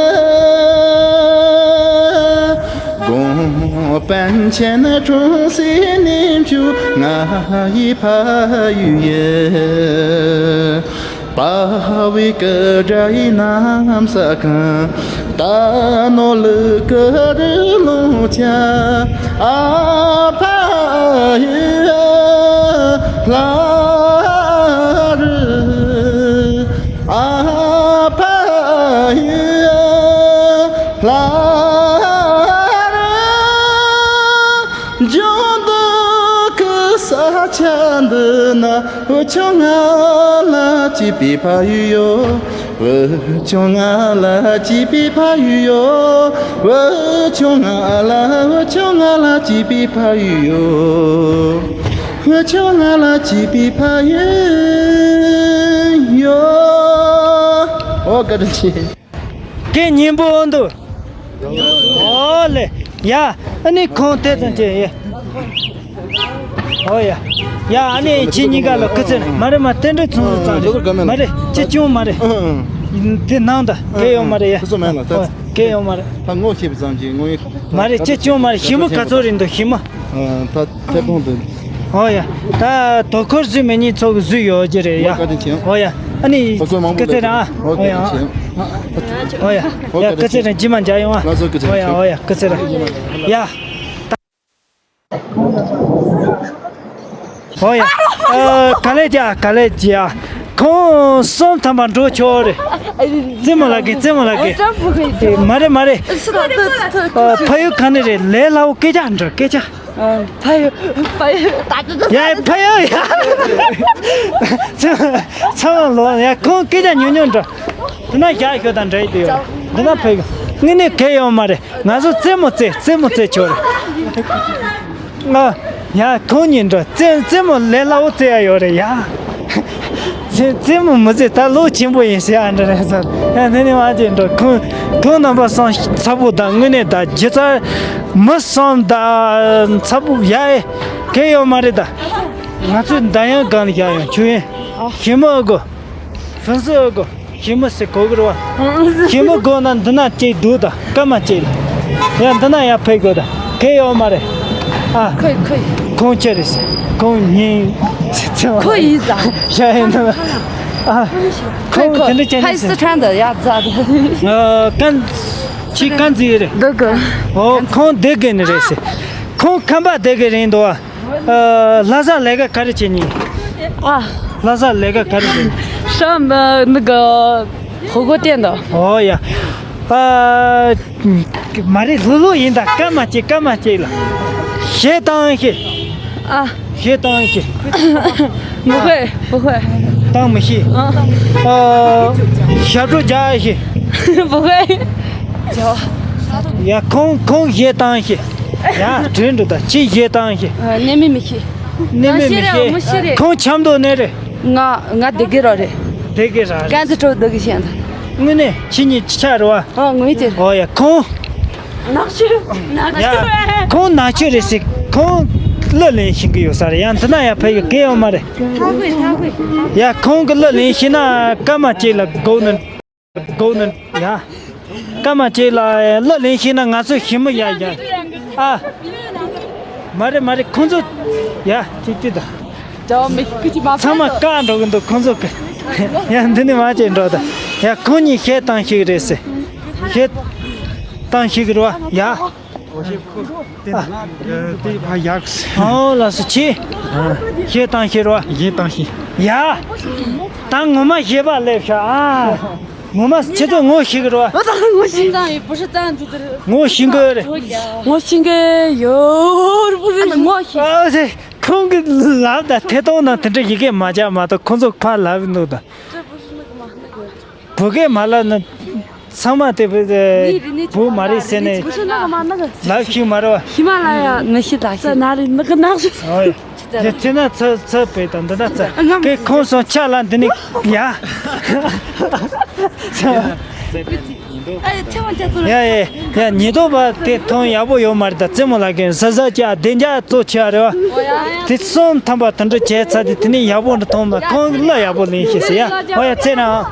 དགོངས་པ་ཆེན་གྲོང་གསེབ་ནས་འཇུ་ང་ཡི་ཕ་ཡུལ་ཡིན། དཔའ་བོའི་སྐུ་འདྲ་ཡི་གནམ་ས་གང་། རྟ་ནོར་ལུག་གི་རི་ལུང་བྱ། ཨ་ཕ་ཡུལ་ལྷ་རུ། ཨ་ཕ་ཡུལ་ལྷ་རུ། འཇོན་དུ་ཁུ་ས་ཆ་འདི་ན། བུ་ཆུང་ང་ལ་སྐྱིད་པའི་ཕ་ཡུལ་ཡོད། བུ་ཆུང་ང་ལ་སྐྱིད་པའི་ཕ་ཡུལ་ཡོད། བུ་ཆུང་ང་ལ། བུ་ཆུང་ང་ལ་སྐྱིད་པའི་ཕ་ཡུལ་ཡོད། བུ་ཆུང་ང་ལ་སྐྱིད་པའི་ཕ་ཡུལ་ཡོད། ཨོ་བཀའ་དྲིན་ཆེ། སྐད་སྙན་པོ་འདུག། ཨོ་ལེ། ཡ། ཨ་ནི་ཁོང་དེ་ཙམ་བྱས་ཡ། ཨོ་ཡ། ཡ་ཨ་ནི་ཁྱེད་གཉིས་ཀ་ལ་སྐུ་ཚེ་མ་རེད་མ་རྟེན་འབྲེལ་ཚོང་རྩང་རེད། མ་རེད་ཁྱེད་ཅུང་མ་རེད། དེ་ནང་ད་སྐད་ཡོད་མ་རེད་ཡ། ཨོ་སྐད་ཡོད་མ་རེད། ད་ངོ་ཤེས་པ་ཙམ་གྱིས་ངོ་ཡིན། མ་རེད་ཁྱེད་ཅུང་མ་རེད། ཞི་མི་ག་ཚོད་རེད་འདུག་ཞི་མི། ད་ཐེ་ཕོང་དུ། ཨོ་ཡ། ད་དོ་ཁུར་བཟོས་མེད་ཉིད་ཚོགས་བཟོས་ཡོད་ཀྱི་རེད་ཡ། ཨོ་ཡ། ཨ་ནི་སྐུ་ཚེ་རིང་ཨ། ཨོ་ཡ། ཨོ་ཡ། ཡ་སྐུ་ཚེ་རིང་། རྗེས་མ་མཇལ་ཡོང་ཨ། ལགས་སོ། སྐུ་ཚེ་རིང་། ཨོ་ཡ། ཨོ་ཡ། སྐུ་ཚེ་རིང་། ཡ། ཨོ་ཡ། ཨ། ག་ལེ་རྒྱ། ག་ལེ་རྒྱ། ཁོང་གསུམ་ཐམ་པ་འགྲོ་ཆོག་རེད། རྩེད་མོ་ལགས་ཀྱིས། རྩེད་མོ་ལགས་ཀྱིས། ཨེ། མ་རེད། མ་རེད། ཨ། ཕ་ཡུལ་ག་ནས་རེད། ལས་སླ་བོ། སྐད་ཆ་འདྲ། སྐད་ཆ། ཨ། ཕ་ཡུལ། ཕ་ཡུལ། ད་ད་ད། ཡ། ཕ་ཡུལ་ཡ། ཚང་མ་ལོ་ཡ། ཁོང་སྐད་ཆ་ཉུང་ཉུང་འདྲ། འདི་ན་རྒྱ་ཤོད་དང་འདྲ་ཡི་དུ་ཡོད། འདི་ན་ཕ་ཡུལ། དངོས་གནས་གལ་ཡོད་མ་རེད། ང་ཚོ་རྩེད་མོ་རྩེ། རྩེད་མོ་རྩེ་ཆོག་རེད། ཨ། ཡ། ཁོང་གཉིས་འདྲ། རྩེད། རྩེད་མོ་ལས་སླ་བོ་རྩེ་ཡ་ཡོད་རེད་ཡ། རྩེད། རྩེད་མོ་མི་རྩེ། ད་ལོ་ཆེན་པོ་ཡིན་ཟེར་ཡ་འདྲ་རེད་ཟེར། ཡ། འདི་ནས་མ་བྱེད་འགྲོ། ཁོང་། ཁོང་རྣམ་པ་གསུམ་ཚ་པོ་དང་། དངོས་གནས་ད་སྒྱུ་རྩལ་མི་གསུམ་ད་ཚ་པོ་ཡ། ཨེ། གལ་ཡོད་མ་རེད་ད། ང་ཚོའི་མདའ་ཡང་སྒང་ལ་བཞག་ཡོང་། ཆུ་ཡན། ཞི་མོ་ཨ་གོ། ཧྥུན་སི་ཨ་གོ། ཞི་མོ་ཟེར་གོ་གི་རེད་བ། ཞི་མོ་གོ་ན་འདི་ན་གཅིག་འདུག་ད། སྐར་མ་གཅིག་ལ། ཡ། འདི་ན་ཡར་ཕེབས་དགོས་ད། གལ་ཡོད་མ་རེད། ཨ། ཁོས། ཁོས། ཁོང་ཅི་རེད་ཟེར། ཁོང་ཉིན། ཁོ་ཡིན་ཙང་། ཡ། ཡིན་ད། ཨ། ཁོས། ཁོང་ཁོས། དེ་འདྲ་བྱས་ནས་ཕ་ཡུལ་སི་ཁྲོན་དུ་ཡ་ཛ་ད། ཨ། ཀན། ཁྱི་ཀན་ཟིག་རེད། འདི་གི། ཨོ། ཁོང་སྡེ་དགེ་ནས་རེད་ཟེར། ཁོང་ཁམས་པ་སྡེ་དགེ་རེད་འདུག་བ། ཨ། ལྷ་ས་ལས་ཀ་ག་རེ་བྱེད་ནི། ཨ། ལྷ་ས་ལས་ཀ་ག་རེ་བྱེད་ནི། 上班那个火锅店的。 ཨོ་ཡ། ཨ། མ་རེད། ལྷུག་ལྷུག་ཡིན་ད། སྐར་མ་གཅིག་སྐར་མ་གཅིག་ལ། གཞས་བཏང་ཤིག 啊， གཞས་བཏང་ཤིག 不会，不会。 བཏང་མི་ཤེས། 啊， ཨ། ཞབས་བྲོ་རྒྱག་ཤིག 不会。 ཡ། ཁོང་། ཁོང་གཞས་བཏང་ཤིག་ཡ། དྲན་འགྲོ་ད། ཅི་གཞས་བཏང་ཤིག 呃，那妹妹去。 ནི་མི་མི་ཤེས། ཁོང་ཆབ་མདོ་ནས་རེད། ང་། ང་སྡེ་དགེ་ར་རེད། སྡེ་དགེ་ར་རེད། ཀན་ཛི་ཁྲོ་སྡེ་དགེ་ཤན་ད། དངོས་གནས་ཁྱེད་གཉིས་ཅི་ཆ་རེད་བ། ཨ། ངོས་ཅི། ཨོ་ཡ། ཁོང་། ནག་ཆུ། ནག་ཆུ། ཡ། ཁོང་ནག་ཆུ་རེད་ཟེར། ཁོང་གླུ་ལེན་ཤེས་གི་ཡོད་ས་རེད། ཡང་འདི་ན་ཡར་ཕེབས་ཡོད། གལ་ཡོད་མ་རེད། ཐག་གོས། ཐག་གོས། ཡ། ཁོང་གི་གླུ་ལེན་ཤེས་ན་སྐར་མ་གཅིག་ལ་སྒོ་ནས། སྒོ་ནས་ཡ། སྐར་མ་གཅིག་ལ་གླུ་ལེན་ཤེས་ན་ང་ཚོ་ཞི་མོ་ཡ་ཡ། ཨ། མ་རེད་མ་རེད། ཁོང་ཚོ། ཡ། ཅིག་ཅིག་ད། ཚང་མ་བཀག་འགྲོ་གི་འདུག་ཁོང་ཚོ་གི། ཡ། འདི་ནས་མ་བྱེད་འགྲོ་ད། ཡ། ཁོང་གཉིས་གཞས་བཏང་ཤེས་ཀྱི་རེད་ཟེར། གཞས་བཏང་ཤེས་ཀྱི་རེད་བ། ཡ། ཨ། ཨོ། ལགས་སོ། ཁྱེད། གཞས་བཏང་ཤེས་རེད་བ། གཞས་བཏང་ཤེས། ཡ། ད་ངོ་མ་གཞས་པ་སླེབས་ཤག་ཨ། ངོ་མ་ཁྱེད་ཚོ་ངོ་ཤེས་ཀྱི་རེད་བ། ངོ་ཤེས་ཀྱི་རེད། ངོ་ཤེས་ཀྱི་ཡོད། ངོ་ཤེས། ཨ་ཙི། ཁོང་གི་ལབ་ད། ཐད་གཏོང་ནང་དེ་འདྲ་ཡི་གེ་མ་བརྒྱབ་མ་གཏོགས་ཁོང་ཚོ་ཕར་ལབ་འདུག་ད། བོད་སྐད་མ་ལབ་ན་ཚང་མ་དེ་བོད་མ་རེད་ཟེར་ནས་ལབ་ཤེས་མ་རེད་བ། ཧི་མ་ལ་ཡ་མི་ཤེས་ད་ཤེས། ན་རེ་ནི་གི་ནག་ཤོས། ཨོ་ཡ། དེ་དེ་ན་ཚ་ཚ་བས་དང་འདི་ན་ཚ། ཨ། ང་། ཁོང་སོང་ཆ་ལ་འདི་ནི་ཡ། ཨ། ཡ་ཡ་ཡ། ཉེན་རྟོག་པ་དེ་མཐོང་ཡག་པོ་ཡོད་མ་རེད་ད། རྩེད་མོ་ལ་གན་ཟ་ཟ་ཅག་བདེ་འཇགས་གཙོ་ཆེ་བ་རེད་བ། དེ་གསུམ་ཐམ་པ་དེ་འདྲ་བྱས་ཚར་དེ་དེ་ནི་ཡག་པོ་འདྲ་མཐོང་མ། ཁོང་གི་གླུ་ཡག་པོ་ལེན་ཤེས་ཟེར་ཡ། ཨོ་ཡ། ཚེ་རིང་།